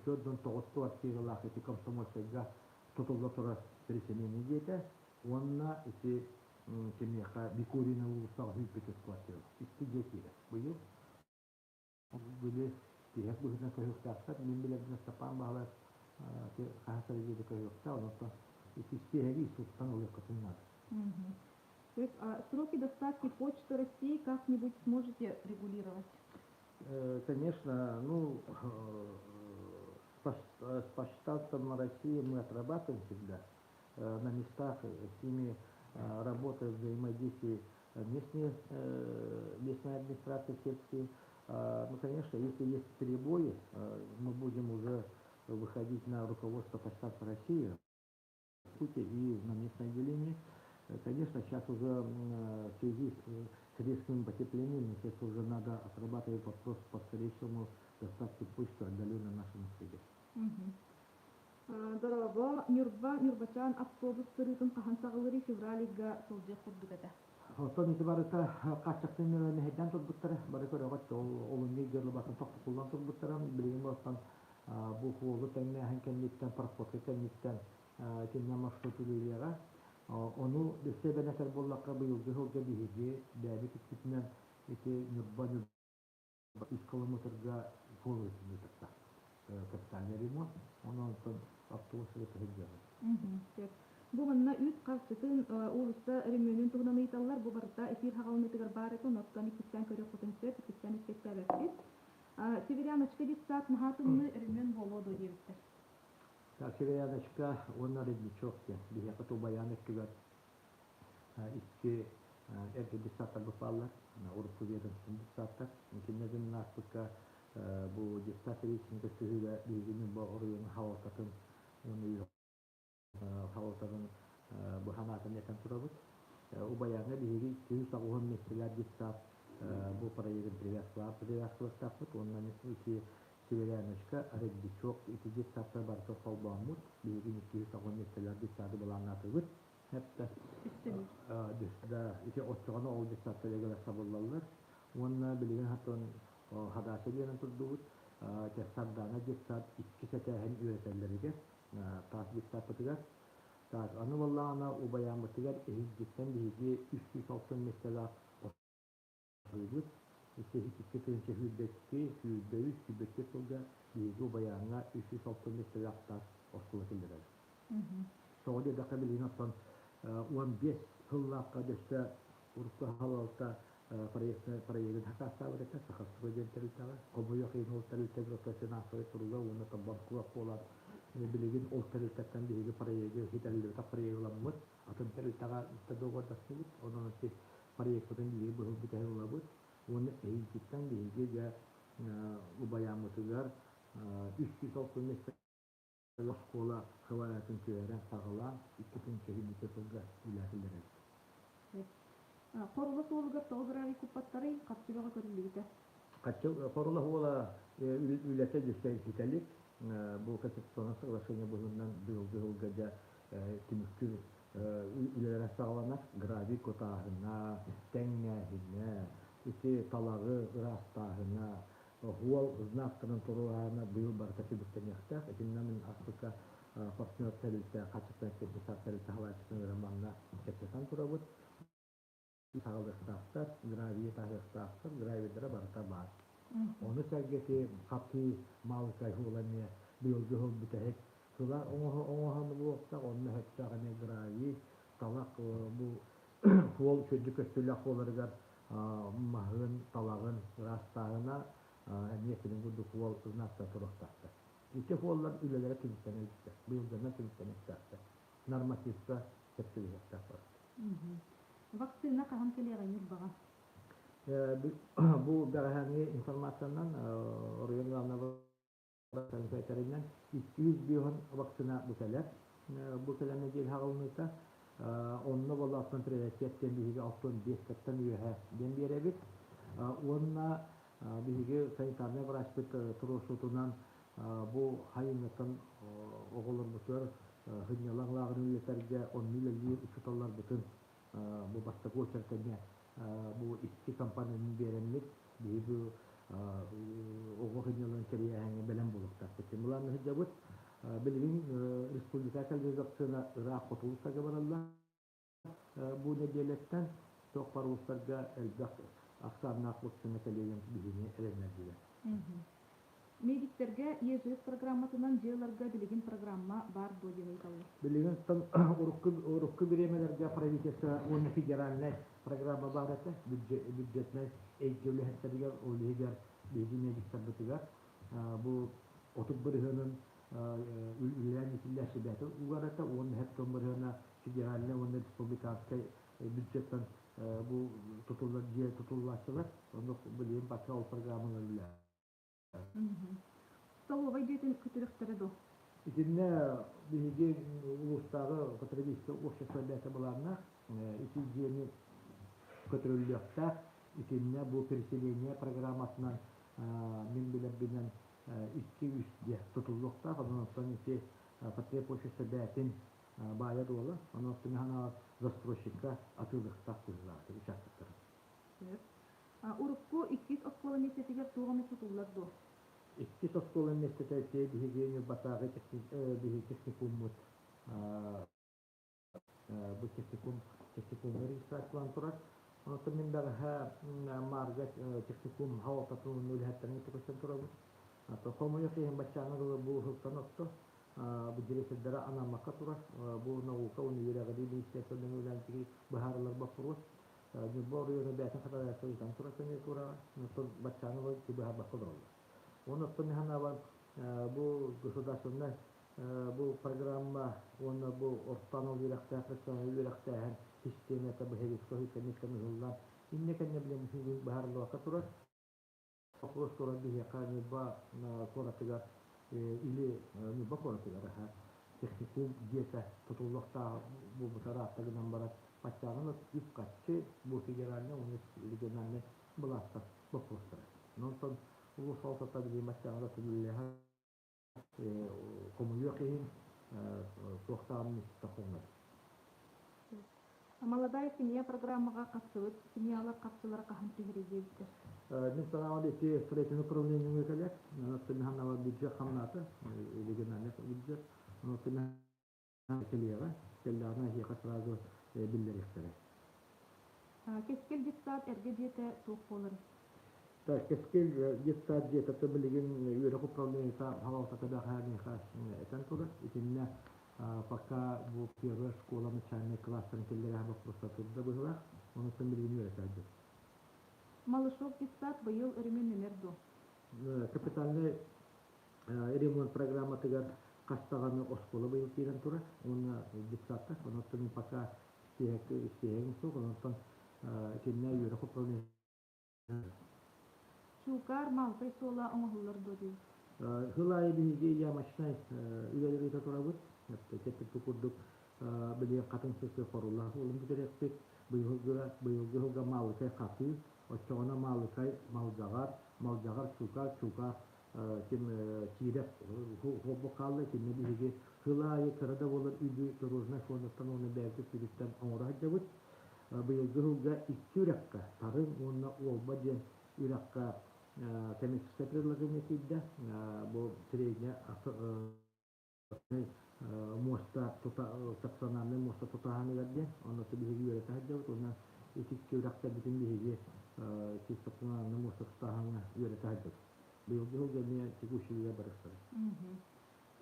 49 квартиралаах ити Комсомольскайга тутулла турар переселение дьиэтэ уонна ити кимиэхэ Бикурина уулуссаҕа 105 квартира. Икки дьиэ киирэр. Быйыл били тиһэх быһыытынан көһүөхтээхтэр. Мин билэрбинэн Степан Баһылаев хаһан дьиэтэ көһүөхтээх. Онон ити испиэһэги суттан ылыаххытын наада. То есть сроки доставки Почты России как-нибудь сможете регулировать? Конечно, ну, с почтальоном России мы отрабатываем всегда на местах, с ними работают взаимодействие местные, местная администрация сельские. Ну, конечно, если есть перебои, мы будем уже выходить на руководство почтальона России и на местное отделение. Конечно, сейчас уже в связи с резким потеплением, естественно, уже надо отрабатывать вопрос по скорейшему доставке почты отдаленно нашему населению. Дорообо, Ньурба, Ньурбачаан автобус сырыытын хаһан саҕалыырый февраль ыйга сылдьыах курдук этэ. Оттон ити барыта хааччахтыын мэһэйдээн турбуттара, бары көрөҕүт, ол олунньу ыйга тохтотуллан турбуттара. Билигин оттон бу хуолу тэҥнээһин кэнниттэн, проходка кэнниттэн итиннэ маршрут үлэлиэҕэ. Ону өссө эбэн этэр буоллахха, быйылгы сылга биһиги бэйэбит үппүтүнэн ити Ньурба Ньурба 3 километрга суол ыытыллыбыта. Капитальный ремонт. Онон онтон автобус сырыта сылдьыаҕа. Сөп. Бу манна үүт харчытын уулусса өрөмүөнүн туһунан ыйыталлар. Бу барыта эфир хаҕалыныытыгар баар этэ. Онон иккистээн көрүөххүтүн сөп, иккистээн эппиэттээбэппит. Северяночка детсад наһаа тымныы өрөмүөн буолуо дуо диэбиттэр. Так, Северяночка уонна Родничок диэн биһиэхэ Тубаян өттүгэр икки эргэ детсадтар бааллар, урукку ведомство детсадтар. Итиннэ гынан ааспыкка бу детсад сэбиэдиссэйин көрсүһүүгэ биһиги Ньурба оройуонун салалтатын уонна салалтатын бу санаатын этэн турабыт. Убайааҥҥа биһиги 290 миэстэлээх детсад бу проегын привязкалаахпыт уонна ити Северяночка, Родничок ити детсадтар барыта холбооммут, биһиги 290 миэстэлээх детсады былааннаатыбыт. Хэптэ да ити оччоҕуна ол детсадтар эгэлэр сабыллаллар. Уонна билигин хатан хадааша диэн турдубут. Сардаана детсад иккис этээһин үөрэтэллэригэр таас детсадпытыгар. Так, аны буоллаҕына убайааммытыгар эһиилгиттэн биһиги 360 миэстэлээх Быйыл 2022, 23, 24 сылга биһиги Убайааҥҥа 306 миэстэлээх таас оскуола киллэрэбит. Тоҕо диэтэххэ билигин оттон 15 сыллаахха дөссө урукку салалта проектын сакаастаабыт этэ Сахастрой диэн тэрилтэҕэ. Хомойуох иһин ол тэрилтэ финансовай туруга уонна банкрот буолан билигин ол тэрилтэттэн биһиги проегы ситэриллибэтэх проегы ыламмыт, атын тэрилтэҕэ договордастыбыт. Онон проекпытын биһиги быһыл бүтэһин ылабыт уонна эһиилгиттэн биһиги дьэ убайааммытыгар 360 миэстэ оскуола сыбаайатын түһэрэн саҕалаан 2008 сылга үлэлэтиллэр эбит. Хорула суолугар тоҕо гравий куппаттарый, харчы бөҕө көрүллүбүтэ. Харчы хорула суола үлэтэ дьүстэ ситэлик. Бу конституционное соглашение быһыынан быйылгы сылга дьэ түмүктүүр үлэлэрэ саҕаланар. Гравий кутааһына, тэҥнээһинэ, ити талаҕы ыраастааһына, уол знактарын туруорааһына быйыл барыта түмүктэниэхтээх. Итиннэ мин аспыкка партнер тэрилтэ, хаччыттан эппиэттээх тэрилтэ салайааччытын ыҥыран манна кэпсэтэн турабыт. Саҕалыахтаахтар, гравийы таһыахтаахтар, гравийдара барыта баар. Ону сэргэ ити хатыы малыкай уола эмиэ быйылгы сыл бүтэһик сыла оҥоһон буолуохтаах, онно сөптөөх эмиэ гравий, талах бу суол үчүгэйдик көстүүлээх буоларыгар маһын, талаҕын ыраастааһына эмиэ кини курдук уол знактар туруохтаахтар. Ити суоллар үлэлэрэ түмүктэнэ иликтэр, быйылгынан түмүктэниэхтээхтэр. Нормативка сөп түбэһиэхтээх барыта. Вакцина хаһан кэлиэҕэй Ньурбаҕа? Бу бэҕэһээҥҥи информациянан оройуон главнай этэринэн 250 вакцина бу кэлэр. Бу кэлэн нэдиэлэ хаҕылыныыта. Онно болоттон приоритет диэн биһиги 65-тэн үөһэ диэн биэрэбит. Уонна биһиги санитарнай врачпыт туруорсуутунан бу хайыҥҥыттан оҕолорбутугар сынньалаҥ лааҕырын үлэтэргэ онно үлэлиир учууталларбытын бу бастакы уочарат эмиэ бу икки компоненын биэрэммит биһиги оҕо сынньалаҥын тэрийээһиҥҥэ бэлэм буолуохтаахпыт. Былаанна сылдьабыт. Билигин республика кэлбит вакцина ыраах хоту улуустарга бараллар. Бу нэдиэлэттэн туох баар улуустарга элбэх ахсааннаах вакцина кэлиэн биһини эрэннэрдилэр. Медиктэргэ ЕЖС программатынан дьиэ ыларга билигин программа баар дуо диэн ыйыталлар. Билигин урукку, урукку бириэмэлэргэ правительство уонна федеральнай программа баар этэ. Бюджетнай эйгэ үлэһиттэригэр, ол иһигэр биһиги медиктарбытыгар бу 30 бырыһыанын үлэлээн итиллээччи угар этэ уонна хэптон бырыһыана федеральнай уонна республиканскай бюджеттан бу тутуллар дьиэ тутуллааччылар. Оннук билигин пока ол программалар үлэлээх. Столовай дьиэтин көтүрүхтэрэ дуо? Итиннэ биһиги улуустааҕы потребительскай общество бэйэтэ былааннаах. Ити дьиэни көтүрүллүөхтээх. Итиннэ бу переселение программатынан мин билэрбинэн 2-3 дьиэ тутуллуохтаах. Онон ити потреб общество бэйэтин баайа дуола. Онон ханаҕа застройщикка атыылыахтаах быһыылаах участоктары. Урукку иккис оскуола миэстэтигэр туох эмэ тутуллар дуо? Иккис оскуола миэстэтэ ити биһиги Ньурбатааҕы биһиги техникуммут бу техникум техникумҥа регистрациялаан турар. Онтон мин бэҕэһээ Маарга техникум салалтатын үлэһиттэрин кытта көрсөн турабыт. Хомойуох иһин баччааҥҥа дылы бу сылтан орто бу директордара анаммакка турар. Бу наука уонна үөрэҕирии министерствотын үлээн быһаарыллар боппуруос. Ньурба оройуона бэйэтин хатарааччы ыытан турар кандидатураҕа, оттон баччааҥҥа дылы ити быһаарбакка олороллор. Уонна оттон мин санаабар бу государственнай бу программа уонна бу орто анал үөрэхтээх профессиональнай үөрэхтээһин систиэмэтэ бу комиссияны ыһыллан иннэ кэннэ билэн быһаарыллыбакка турар. Вопрос турар биһиэхэ Ньурба куоратыгар или Ньурба куоратыгар техникум дьиэтэ тутуллуохтаах буолбута ыраатта гынан баран баччааҕын үп-харчы бу федеральнай уонна региональнай былаастар боппуруостара. Онтон улуус салалтата билигин баччааҕы түмүллэһэр хомуйуох иһин туохтааҕын хоҥнор. Молодая семья программаҕа хапсыбыт семьялар хапсылара хаһан түһэрий диэбиттэр. Мин санаабар ити строительное управление кэлэр. Онон бюджет хамнаата, региональный бюджет. Онон кэлиэҕэ, кэллэҕинэ эһиэхэ сразу биллэриэхтэрэ. Кэскил детсад эргэ дьиэтэ туох буоларый? Так, Кэскил детсад дьиэтэ билигин үөрэх управлениета салалтата бэҕэһээ миэхэ этэн турар. Итиннэ пока бу первая школа начальный класстарын киллэрэ боппуруоста турда быһыылаах. Онуттан билигин үөрэтэ Малышок детсад быйыл өрөмүөннэнэр дуо? Капитальный ремонт программатыгар хас даҕаны оскуола быйыл киирэн турар уонна детсадтар. Онуттан пока истиэһэгин суох. Онуттан итиннэ үөрэх управление Чуукаар Малтай суола оҥоһуллар дуо диир? Сыл аайы биһиги ямочнай үлэлэри ыыта турабыт. Кэппиппит курдук билигин хатыҥ сысы хоруллаах уолун бүтэриэхпит. Быйылгы быйылгы сылга Маалыкай Хатыы, оччоҕуна Маалыкай Малдьаҕар, Малдьаҕар Чуукаар, Чуукаар ким Киирэп холбук хаалла. Итиннэ биһиги сыл аайы кыра да буолар үбү дорожнай фондаттан уонна бэйэбит үппүтүттэн оҥоро сылдьабыт. Быйылгы сылга икки үрэххэ, Тарыҥ уонна Уолба диэн үрэххэ коммерческое предложение киирдэ. Бу средняя муоста стационарнай муоста тутааһыныгар диэн онно биһиги үөрэтэ сылдьабыт уонна ити икки үрэхтэрбитин биһиги ити стационарнай муоста тутааһыҥҥа үөрэтэ сылдьабыт. Быйылгы сылга эмиэ текущий үлэ барыахтара.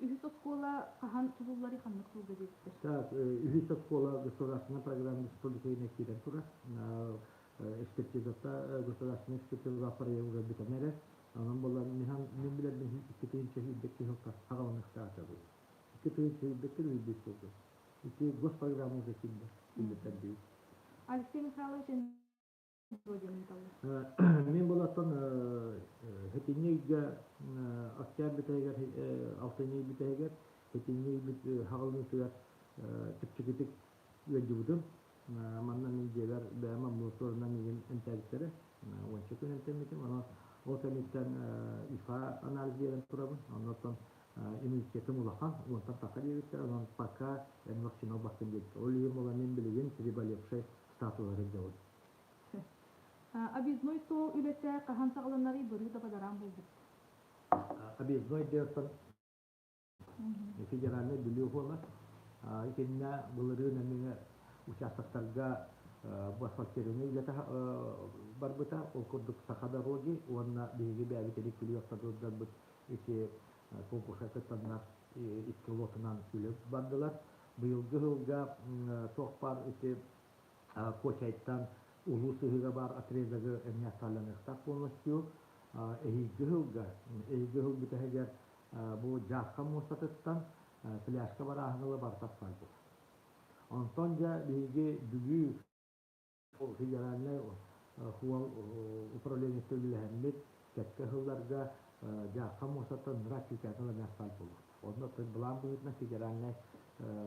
Үһүс оскуола хаһан тутулларый ханнык сылга диэбиттэр? Так, үһүс оскуола государственная программа республиканы киирэн турар. Экспертизата государственная экспертиза проектыгар бүтэн эрэр. Онон буолан мин билэрбин 2 тыһыынча сүүрбэккэ сылга саҕаланыахтаах этэ. 2 тыһыынча сүүрбэккэ үүрбүт сылга. Ити госпрограмма уже киирдэ, киллэрдибит. Алексей Михайлович Мин булаттан сэтинньи ыйга октябрь бүтэһигэр, алтынньы ый бүтэһигэр, сэтинньи ыйбыт хаҕылынытыгар чэпчэкитик ыалдьыбытым. Манна мин дьиэбэр бэйэм амбулаторынан миигин эмтээбиттэрэ. Уонча күн эмтэммитим. Онон ол кэнниттэн ИФА анализ биэрэн турабын. Оннуттан иммунитетым улахан, уонтан тахха диэбиттэр. Онон пока эн вакцина ылбаккын диэбиттэр. Ол иһин буолан мин билигин переболевшай статуһар сылдьабын. Объездной суол үлэтэ хаһан саҕаланарый бырыы да бадараан буолбут. Объездной диэн федеральнай Бүлүү буолар. Итиннэ былырыын эмиэ участоктарга бу асфальтирование үлэтэ барбыта. Ол курдук Саха дороги уонна биһиги бэйэбит Илик Бүлүү автодордарбыт ити конкурска кыттаннар икки лотунан үлэ бардылар. Быйылгы сылга туох баар ити Куочайтан улуу сыһыыга баар отрезогы эмиэ асфальтаныахтаах полностью. Эһиилги сылга, эһиилги сыл бүтэһигэр бу Дьаархан муостатыттан пляжка барааһын ыла барыта асфальт буолар. Онтон дьэ биһиги Бүлүү федеральнай суол управлениета үлэлэһэммит кэккэ сылларга Дьаархан муостаттан ыраах Чүүкээтин эмиэ асфальт буолуохтаах. Онно былаан быһыытынан федеральнай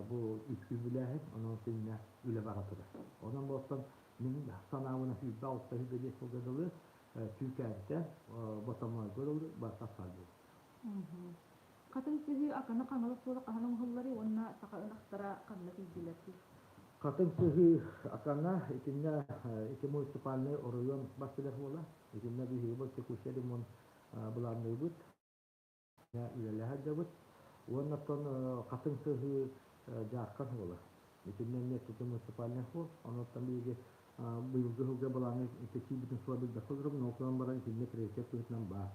бу үбүлээһин, онон итиннэ үлэ бара турар. Онон буолтан мин санаабына 26-25 сылга дылы Түүкээнтэн Ботомойго дылы барыта асфальт буолуохтаах. Хатыҥ Сыһыы Акана Хаҥалас суола хаһан оҥоһулларый уонна саха ынахтара ханна тиийдилэр? Хатыҥ Сыһыы Акана итиннэ ити муниципальнай оройуон бас билэр буола. Итиннэ биһиги бу текущий ремонт былаанныыбыт, үлэлэһэ сылдьабыт. Уонна оттон Хатыҥ Сыһыы Дьаархан буола. Итиннэ эмиэ ити муниципальнай суол. Онуттан биһиги быйылгы сылга былааны киирбитин суола билбэккэ олоробун. Ол гынан баран итиннэ приоритет быһыытынан баар.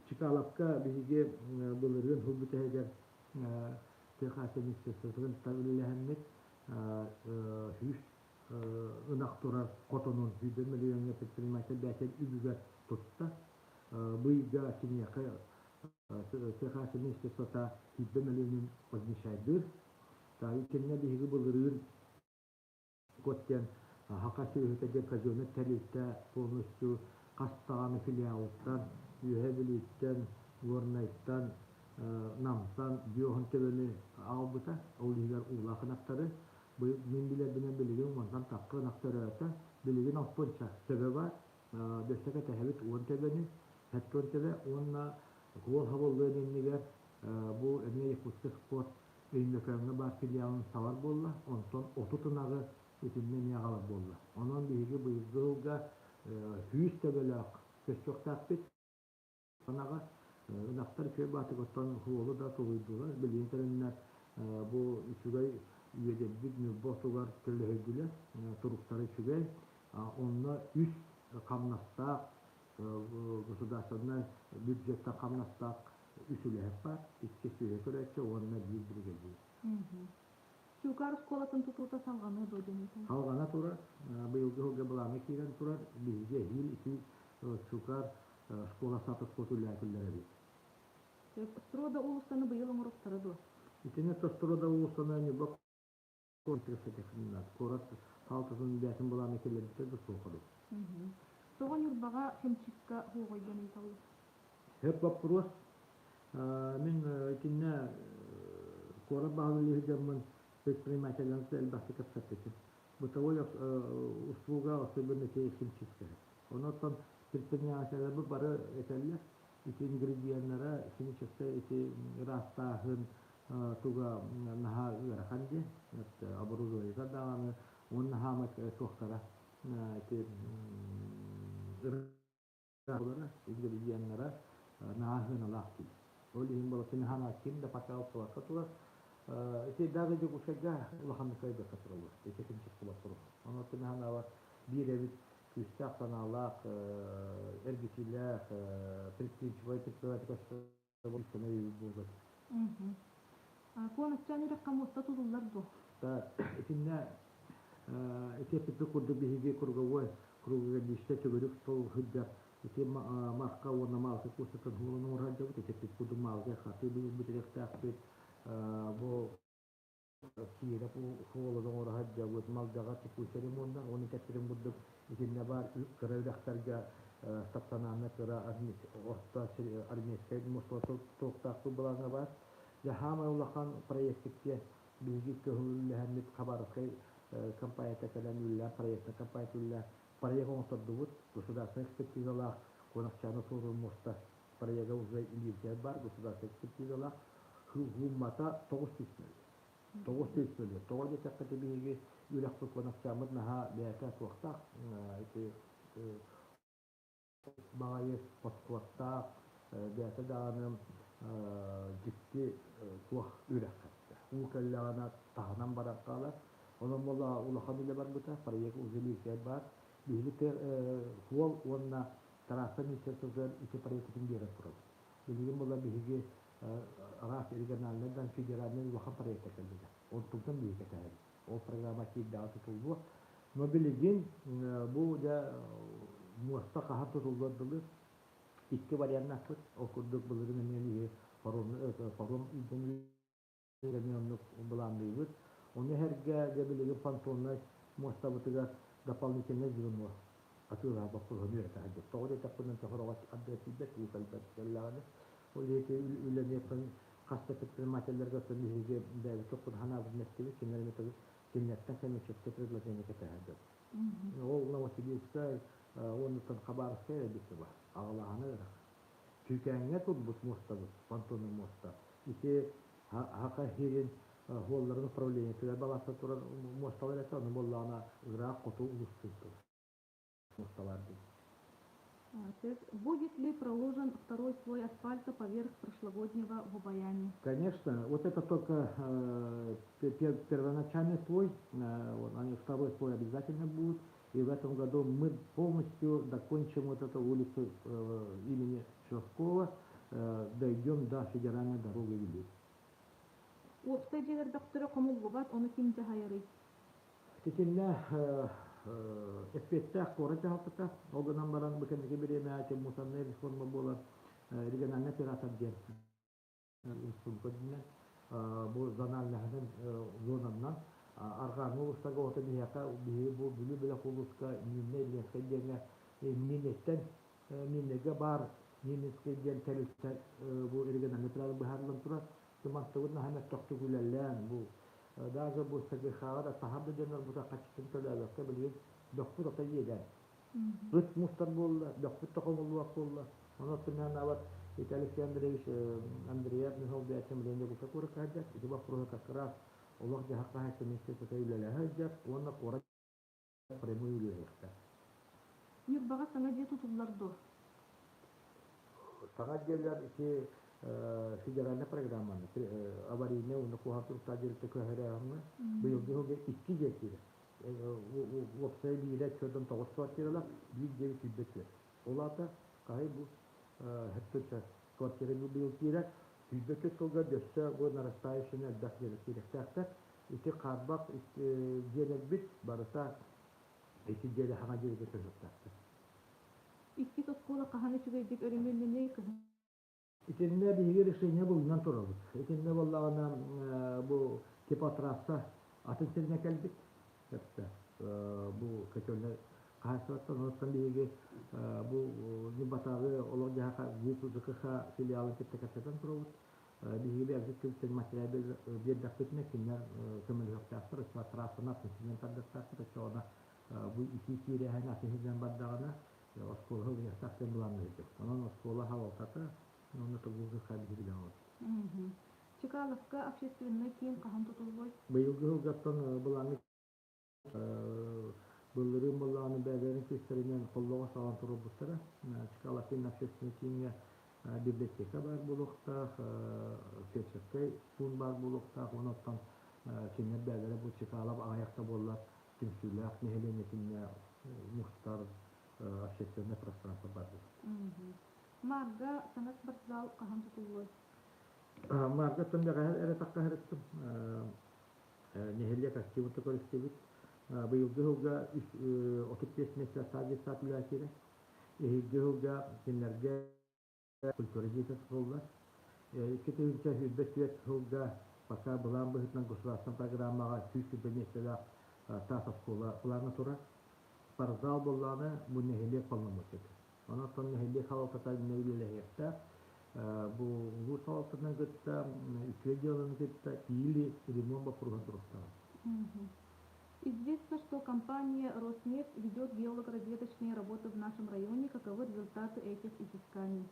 Чкаловка биһиги былырыын сыл бүтэһигэр тыа хаачча министерствотын кытта үлэлэһэммит 100 ынах турар хотонун 100 мөлүйүөҥҥэ предприниматель бэйэтин үбүгэр тутта. Бу ыйга киниэхэ тыа хаачча министерствота 100 мөлүйүөнүн возмещайдыыр. Итиннэ биһиги былырыын Кот диэн Саха сүөһүтэ диэн казеннай тэрилтэ полностью хас даҕаны филиалыттан, Үөһээ Бүлүүттэн, Горнайтан, Намтан 50 төбөнү аҕалбыта. Ол иһигэр уулаах ынахтары. Мин билэрбинэн билигин уонтан тахха ынах төрөөтө. Билигин алтынча төбө бар. Дөссө кэтэһэбит 10 төбөнү, 70 төбө уонна уол хабыллыан иннигэр бу эмиэ Якутский спорт Өймөкөөҥҥө баар филиалын сабар буолла, онтон 30 ынаҕы итиннэ эмиэ аҕалар буолла. Онон биһиги быйылгы сылга 100 төбөлөөх көстүөхтээхпит. Ынаҕа ынахтар үчүгэй баатык оттон суолу да тулуйдулар. Билигин кэлэннэр бу үчүгэй үөдэрбит Ньурба отугар төлөһөйдүлэр. Туруктара үчүгэй. Онно үс хамнастаах государственнай бюджеттан хамнастаах үс үлэһит баар, икки сүөһү көрөөччү уонна биир биригэдьиир. Чуукаар оскуолатын тутуута салҕаныа дуо диэн ыйытан? Салҕана турар, быйылгы сылга былааҥҥа киирэн турар, биһиги эһиил ити Чуукаар школа сад оскуолата үлэлээтиллэр эбит. Строда уулуссаны быйыл оҥоруохтара дуо? Итини Строда уулуссаны Ньурба куорат хаалтатын бэйэтин былаана киллэрбитэ да суох эбит. Тоҕо Ньурбаҕа химчистка хуоҕойдон ыйыталлар? Сөп боппуруос. Мин итиннэ куорат баһылыгы дьоммун предпринимателлэрин элбэхтик кэпсэппитим. Бытовой услуга особенно ити химчистка. Онон предпринимателлэрбит бары этэллэр, ити ингредиеннара химическэй ити ыраастааһын туга наһаа ыарахан диэн, оборудованиета даҕаны уонна хаамай туохтара ити ингредиеннара наһаа сыаналаах диир. Ол иһин болотун хаана ким да пока ылсыбакка турар. Ити даже Дьокуускайга улаханнык кыайбакка тураллар. Ити химчистка боппуруос. Онон ханаава биир эбит күүстээх санаалаах, эргитиилээх, предприимчивай предприниматель көмө буолбат. Куоначчаан үрэххэ муоста тутуллар дуо? Итиннэ ити эппиппит курдук биһиги круговой круговой төгүрүк стол сылдьар ити марка уонна маалка курсаттан хуолун оҥоро сылдьабыт. Ити эппит курдук маалка хатыы бүтүрүөхтээхпит. Бу Киирэ суолун оҥоро сылдьабыт, Малдьаҕар текущий ремоннар, уонна кэпсэтин курдук итиннэ баар кыра үрэхтэргэ стационарнай кыра орто армейскай муосталар туруктаахпыт былааҥҥа баар. Дьэ, саамай улахан проектик диэн биһиги көһүллэһэммит Хабаровскай компанията кэлэн үлэлээн проектная компания үлэлээн проект оҥоттордубут. Государственнай экспертизалаах Куонахчааны суорун муоста проега уже илиибитигэр баар государственнай экспертизалаах Хууммата 900 мөл. 900 мөл. Тоҕо диэтэххэ ити биһиги үрэхпит куонахчааммыт наһаа бэйэтэ туохтаах ити баҕайы подкуоттаах бэйэтэ даҕаны дьикти туох үрэх хэттэ. Уу кэллэҕинэ таһынан баран хаалар. Онон буола улахан үлэ барбыта, проект уже лииркэр баар. Биһиги суол уонна трасса министерствотыгар ити проектын биэрэн турабыт. Билигин була биһиги араас региональнай да федеральнай улахан проекта кэллилэр. Онтуттан биһиги кэтэһэбит. Ол программа киирдэҕэ тутуллуо. Но билигин бу дьэ муоста хаһан тутуллуор дылы икки варианнаахпыт. Ол курдук былырыын эмиэ биһи паром илдьэн эмиэ оннук былаанныыбыт. Ону сэргэ дьэ билигин понтоннай муостабытыгар дополнительное звено атыылаһар боппуруоһун үөрэтэ сылдьар. Тоҕо диэтэхпинэ, сороҕо ардыгар тиийбэт, уу кэлбэт кэллэҕинэ. Ол иһити үлэни хас да предпринимателлэргэ оттон биһиги бэйэбит туппут санаабытын эттибит, кинилэр эмиэ кинилэртэн коммерческое предложение кэтэһэр дьон. Ол Новосибирскай уонна Хабаровскай эрэ баар. Аҕалааһына ыраах. Түүкээҥҥэ турбут муостабыт, понтонный муоста. Ити Хаха сирин суолларын управлениетыгар баласта турар муосталар этэ, ону буоллаҕына ыраах хоту улуустуур муосталар дии. Будет ли проложен второй слой асфальта поверх прошлогоднего в Обаяне? Конечно, вот это только первоначальный слой, вот, они, второй слой обязательно будет. И в этом году мы полностью докончим вот эту улицу имени Шевкова, дойдем до федеральной дороги Вилюй. Уопсай дьиэлэр бөхтөрө хомуллубат, ону ким дьаһайарый? Итиннэ эппиэттээх куорат дьаһалтата, ол гынан баран бу кэнники бириэмэ мусорная реформа буолар региональный оператор диэн республика үрдүнэн бу зональнаһынан зонаннан арҕааҥҥы улуустарга ото биһиэхэ биһиги бу Бүлүү бөлөх улууска Миирнэй Ленскэй диэҥҥэ Миирнэйтэн Миирнэйгэ баар Миирнинскэй диэн тэрилтэ бу региональный оператор быһаарыллан турар. Мантыбыт наһаа мөлтөхтүк үлэлээн бу даже бу СГХ-ҕа да таһар да дьоннор бу хаччытын төлөөбөккө билигин бөхпүт ото иэдээн. Ыт мустар буолла, бөхпүт да хомуллубат буолла. Онон оттон Ити Алексей Андреевич Андреев Михаил Бячем Леня куоракка сылдьар. Ити боппуруоһу как раз олох дьаһах хаһаайыстыба министерствота үлэлэһэ сылдьар уонна куорат прямой үлэлэһиэхтээх. Ньурбаҕа саҥа дьиэ тутуллар дуо? Саҥа дьиэлэр ити федеральнай программаны аварийнай уонна куһаҕан туруктаах дьиэлэргэ көһөрөөһүҥҥэ быйылгы сылга икки дьиэ киирэр. Уопсай биирэ 49 квартиралаах, биир дьиэ 24. Ол аата хаһый бу хэптүччэ квартира быйыл киирэр. 24 сылга дөссө бу нарастающийны элбэх дьиэлэр киириэхтээхтэр. Ити хаарбах дьиэлэрбит барыта ити дьиэлэ хаҥа дьиэлэргэ көһүөхтээхтэр. Иккис оскуола хаһан үчүгэйдик өрөмүөннэниэй кыһын? Итиннэ биһиги решение булунан турабыт. Итиннэ буоллаҕына бу теплотрасса атын сиринэ кэлбит. Сөптө. Бу котельнай хаһаайыстыбаттан онуттан биһиги бу Ньурбатааҕы олох-дьаһах ГУП ЖКХ филиалын кытта кэпсэтэн турабыт. Биһиги бэйэбит түбүктэн материал биэрдэхпитинэ, кинилэр көмөлөһүөхтээхтэр, оччоҕо трассаны атын сиринэн тардыахтаахпыт, оччоҕуна бу итии киирээһин атын сиринэн бардаҕына, оскуола ылыахтаах диэн былаанныыр. Онон оскуола салалтата уонна тугу биһиги билэн олорбут. Чкаловка общественнай киин хаһан тутуллуой? Быйылгы сылгаттан былааҥҥа былырыын былааны бэйэлэрин күүстэринэн холлоҕо саҕан туруорбуттара. Чкаловкин общественнай кииҥҥэ библиотека баар буолуохтаах, фельдшерскэй пуун баар буолуохтаах, онон кинилэр бэйэлэрэ бу Чкалов аҕыйах да буоллар түмсүүлээх нэһилиэнньэтиннэ мустар общественное пространство баар буолар. Марга саҥа спортзал хаһан тутуллуой? Марга бэҕэһээ эрэ таххаһырыттым. Нэһилиэк активын көрүстүбүт. Быйылгы сылга 35 миэстэ саа детсад үлэлиирэ. Эһиилги сылга кинилэргэ культура дьиэтэ тутуллар. 2024 сылга пока былаан быһыытынан государственнай программаҕа 120 миэстэлээх таас оскуола плана турар. Спортзал буоллаҕына бу нэһилиэк полномочията. Онон нэһилиэк салалтата үлэлэһиэхтээх. Бу улуус салалтатын кытта, үтүө дьыаланы кытта или ремонт боппуруоһун туруктаах. Известно, что компания «Роснефть» ведет геолого-разведочные работы в нашем районе. Каковы результаты этих изысканий?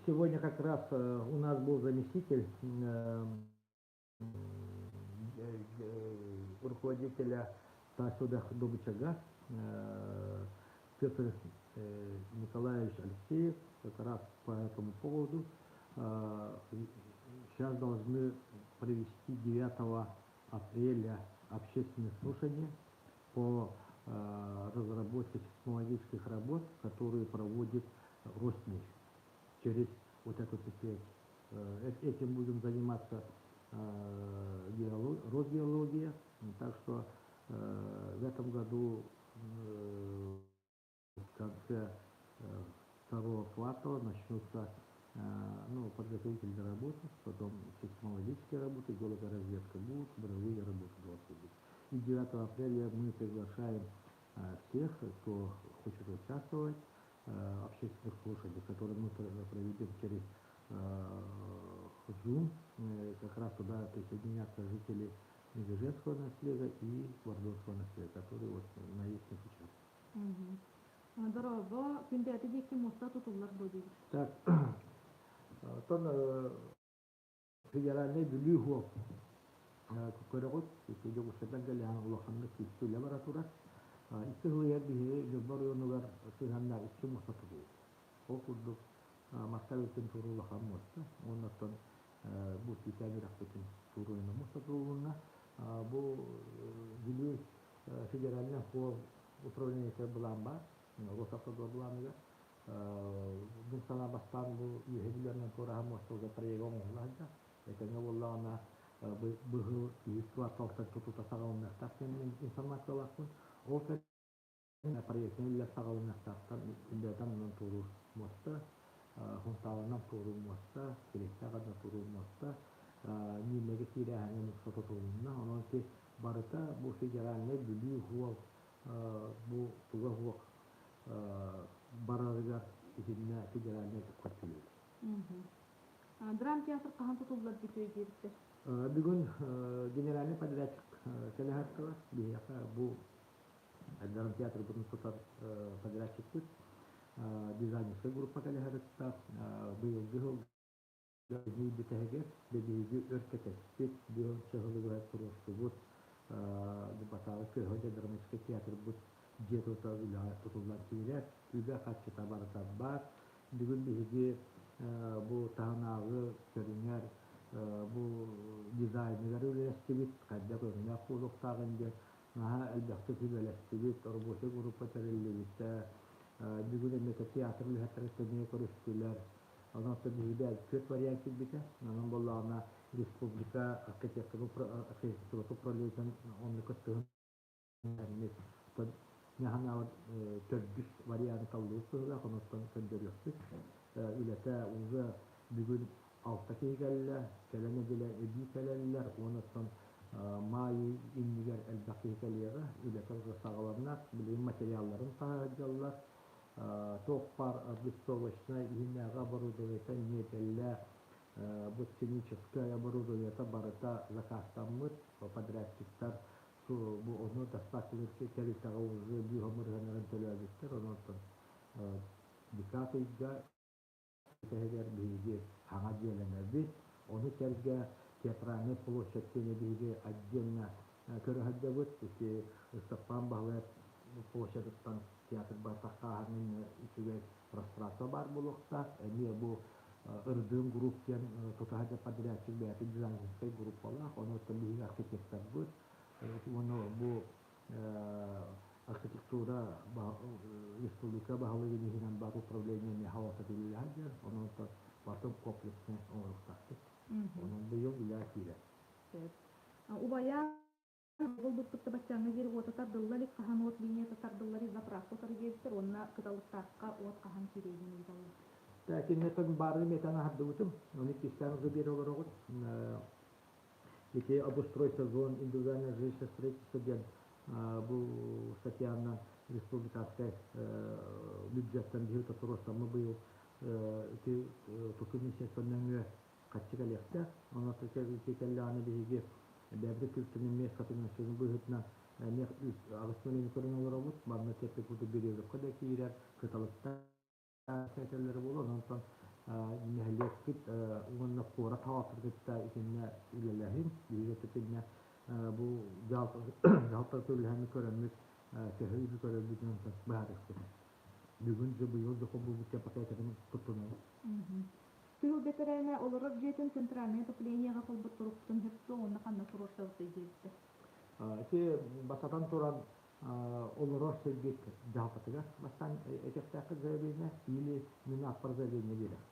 Сегодня как раз у нас был заместитель руководителя Таас Добыча газ Петр Николаевич Алексеев как раз по этому поводу. Сейчас должны провести 9 апреля общественное слушание по разработке технологических работ, которые проводит Роснефть через вот это предприятие. Этим будем заниматься Росгеология. Так что в этом году в конце второго квартала начнутся, ну, подготовительные работы, потом сейсмологические работы, геологоразведка будут, буровые работы должны быть. И 9 апреля мы приглашаем всех, кто хочет участвовать в общественных слушаниях, которые мы проведем через Zoom, как раз туда присоединятся жители Медвежецкого наслега и Бордонского наслега, которые вот на их участках. Дорообо, Күндээтэ диэки муоста тутуллар дуо диибит. Так, оттон федеральный Бүлүү суол көрөҕүт, Дьокуускайдан кэлэһэн улаханнык күүскэ үлэ бара турар. 2 сыл иһэр биһиги Ньурба оройуонугар сыһыаннаах икки муоста тутуллубут. Ол курдук Марха эбэтин туоруур улахан муоста, уонна оттон бу Тиитээн үрэхпитин туоруйунан муоста тутулунна. Бу Бүлүү федеральный суол управлениета былаан баар, Росавтодор былааныгар. Мин санаа бастаан бу үөһэ Бүлүүнэн туораһа муосталга проега оҥоһула сылдьар. Этэҥҥэ буоллаҕына быһыл үһүс кварталтан тутуута саҕаланыахтаах диэн информациялаахпын. Ол кэннэ проектнай үлэлэр саҕаланыахтаахтар. Күндэтэн онон туоруур муоста, Хунтаалынан туоруур муоста, Кириэстээх анна туоруур муоста, Миирнэгэ киирээһиҥэ муоста тутулунна. Онон ити барыта бу федеральнай Бүлүү суол бу туга суох барарыгар итиннэ федеральнай көттүлүр. Драм театр хаһан тутуллар бүтүө диэбиттэр. Бүгүн генеральный подрядчик кэлэ сырыттылар. Биһиэхэ бу драм театрбытын тутар подрядчикпыт дизайнерскай группа кэлэ сырытта. Быйылгы сылга бүтэһигэр биһиги өр кэтэспит, бүөн сыһылыгар туруорсубут Батаҕа Көһө драматическай театрбыт дьиэ тута үлэҕэ тутуллан киирэр. Үбэ харчыта барыта баар. Бүгүн биһиги бу таһынааҕы көрүҥэр бу дизайныгар үлэлэстибит, хайдах өҥнөөх буолуохтааҕын диэн наһаа элбэхтик үлэлэстибит, рабочай группа тэриллибитэ. Бүгүн эмиэ театр үлэһиттэрэ эмиэ көрүстүлэр. Онон биһиги түөрт вариант киирбитэ. Онон буоллаҕына республика архитектура управлениетын онно кыттыһын Наһанаабыт төрдүс варианты таллыбыт быһыылаах, онуттан көрдөрүөхпүт. Үлэтэ уже бүгүн 6 киһи кэллэ, кэлэн нэдиэлэ эбии кэлэллэр, онуттан маай иннигэр элбэх киһи кэлиэҕэ. Үлэтэ уже саҕаланна, билигин материалларын таһаардаллар. Туох баар облицовочный стирочнай иһинээҕи оборудованиета, миэбэллээх, бу сценическай оборудованиета барыта заказтаммыт, подрядчиктар бу ону доставкалыыр тэрилтэҕэ уже быыһамырыһаннарын төлөөбүттэр, онон декабрь ыйга Тэһигэр биһиги хаҥа дьиэлэнэбит, ону сэргэ Театральнай площадь диэни биһиги отдельно көрө сылдьабыт. Ити Ыстапаан Баһылайап площадыттан театр таххааһын үчүгэй пространство баар буолуохтаах. Эмиэ бу Ырдыын групп диэн тутаһа подрядчик бэйэтин дизайнерскай группалаах. Ону биһиги архитекторбыт. Уонна бу архитектура республика баһылыгын иһинэн бар управление эмиэ халата үлэлэһэр диэн, онон барытын комплекснай оҥоруохтаахпыт. Онон быйыл үлэ киирэр. Убайа буолбуппут баччааҥҥа диэри уота тардылла илик, хаһан уот линията тардыллар заправка утары диэбиттэр уонна кыталыктаахха уот хаһан киириэ диэн ыйыталлар. Киниттэн баарын метан аһардыбытым, ону иккистээн уже биэрэ олороҕут. Ити обустройство зон индивидуальное жилищное строительство диэн бу статьянан республиканскай бюджеттан биһиги туруорсаммы быйыл ити тутуу министерство нөҥүө хаччы кэлиэхтээх. Онон ити кэллэҕинэ биһиги бэйэбит күлтүнү эмиэ софинансирование быһыытынан эмиэ 8 миллион көрөн олоробут. Манна тэппит курдук Березовка да киирэр, Кыталыктар этэллэрэ буолуо. Онтон нэһилиэкпит уонна куорат хаалатыр кытта итиннэ үлэлэһин, биһиги итиннэ бу дьаһалта үлэһэн көрөммүт, төһө үбү көрөрбүтүн онтон быһаарыахпыт. Бүгүн же быйыл же холбуубут пакетатын туттунабыт. Тыыл бэтэрээнэ олорор дьиэтин центральное отоплениеҕа холботторукпутун сөптөө уонна ханна туруорсабытай диэбиттэр. Ити бастатан туран олорор сиргит дьаһалтатыгар бастаан этиэхтээххит заявление или мин ааппар заявление биэрэр.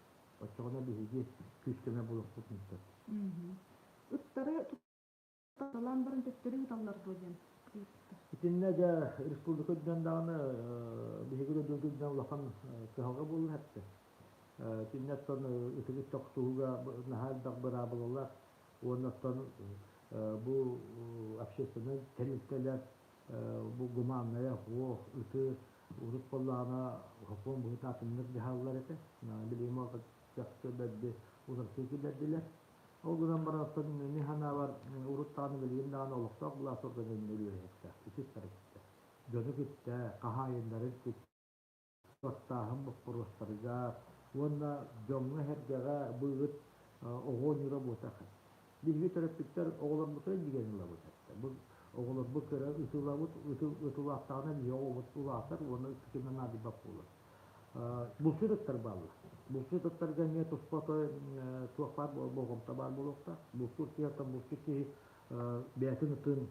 Оччоҕуна биһиги күүс-көмө булуохпутун сөп. Ыттары туталаан баран төттөрү ыыталлар дуо диэн ыйыттар. Итиннэ дьэ республика үрдүнэн даҕаны биһиги да үрдүнэн улахан кыһалҕа буолла эттэ. Итиннэ оттон ытыгы тохтууга наһаа элбэх быраабылалар уонна оттон бу общественнай тэрилтэлэр бу гуманная суох ыты урут буоллаҕына сокуон быһыыта атыннык дьаһаллар этэ. Билигин чахчы бэрди уларытыы киллэрдилэр. Ол гынан баран оттон мин санаабар урут даҕаны билигин даҕаны олохтоох былаас органын үлэлэһиэхтээх үтүс кытта дьону кытта хаһаайыннарын кытта Баттааһын боппуруостарыгар уонна дьоҥҥо-сэргэҕэ бу ыт оҕо оонньуура буотах. Биһиги төрөппүттэр оҕолорбутун илдьигэн ылабыт. Бу оҕолорбут кыра ытылабыт, ытылаахтаҕына биһиги оҕобут улаатар уонна ытыкына наадыйбат буолар. Булчут ыттар бааллар. Булчут ыттарга эмиэ туспа туох баар болҕомто баар буолуохтаах. Бултуур киһи булчут киһи бэйэтин ытын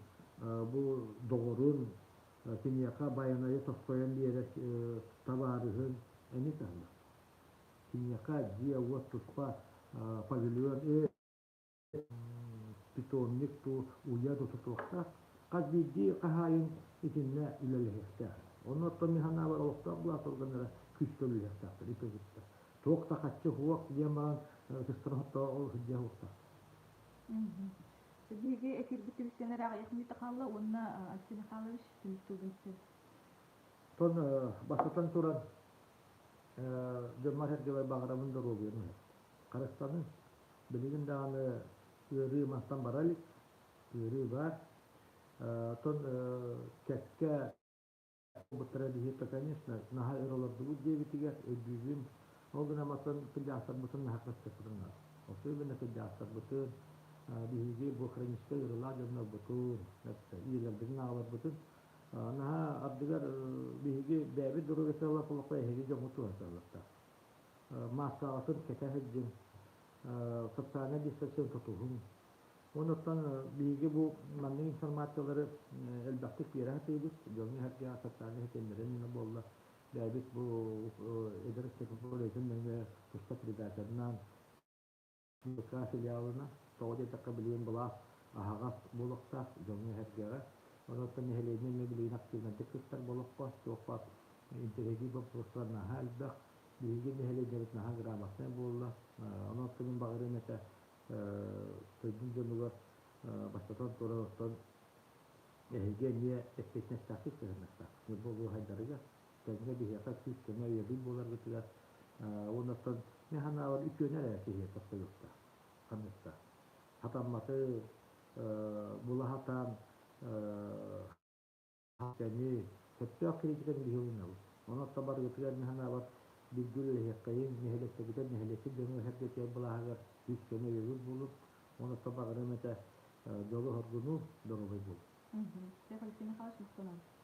бу доҕорун киниэхэ Байанайы тосхойон биэрэр табаарыһын эмиэ таһынан. Киниэхэ дьиэ-уот туспа павильон, питомник туу уйа тутуохтаах. Хас биирдии хаһаайын итиннэ үлэлэһиэхтээх. Онно оттон мин санаабар олохтоох былаас органнара күүскэ үлэлиэхтээхтэр итэ Туох да хаччы суох диэн баран ытыстарын ол сылдьыа суохтаах. Биһиги эфирбит түмүктэнэр аҕыйах мүнүүтэ хаалла уонна Алексей Михайлович түмүк тылын истэбит. Тон бастатан туран дьоммор сэргэбэр баҕарабын доруобуйаны. Харыстанын. Билигин даҕаны ыарыы мантан бара илик. Ыарыы баар. Тон кэккэ Буолбуттара биһиэхэ, конечно, наһаа өр олордубут диэбитигэр өйдүүбүн. Ол гынан баран кырдьаҕастарбытын наһаа кырдьаҕастарбытын наада. Особенно кырдьаҕастарбытын биһиги бу хроническай ыарыылаах дьоннорбутун, ийэлэрбитин, аҕаларбытын наһаа ардыгар биһиги бэйэбит доруобуйа олоххо эһиги дьоҥҥут туһаталлар. Мааскаҕытын кэтэ сылдьыҥ, социальнай дистанцияны тутуһуҥ. Онуттан биһиги бу маннык информациялары элбэхтик биэрэ сатыыбыт. Дьоҥҥо-сэргэҕэ социальнай ситимнэрин буолла. Бэйэбит бу эдэр ыччаты нөҥүө туспа передачанан БК филиалынан, тоҕо диэтэххэ билигин былаас аһаҕас буолуохтаах дьоҥҥо-сэргэҕэ. Онуттан нэһилиэнньэ эмиэ билигин активнайдык кыттар буолуохха, туох баар интэриэһиргиир боппуруостар наһаа элбэх. Биһиги нэһилиэнньэбит наһаа грамотнай буолла. Онон мин баҕарыам этэ дойдум дьонугар бастатан туран оттон эһиги эмиэ эппиэтинэстээхтик сыһыаннастаах Ньурба улууһайдарыгар тэҥҥэ биһиэхэ күүс-көмө өйөбүл буоларгытыгар. Оннуттан мен ханаабар үтүөнэ эрэ киһи тохтойуохтаах. Ханныктаах. Хатамматы була хатаан кэми сөптөөх критиканы биһи ылынабыт. Онон табаргытыгар мен ханаабар билгил үлэһиэххэйин, нэһилиэктэргитэр нэһилиэккит дьону эһэргэтиэр былааһыгар күүс көмө өйөбүл буолун. Онон табаҕырым этэ дьолу-соргуну, доруобай буолун. Алексей Михайлович, махтанабыт.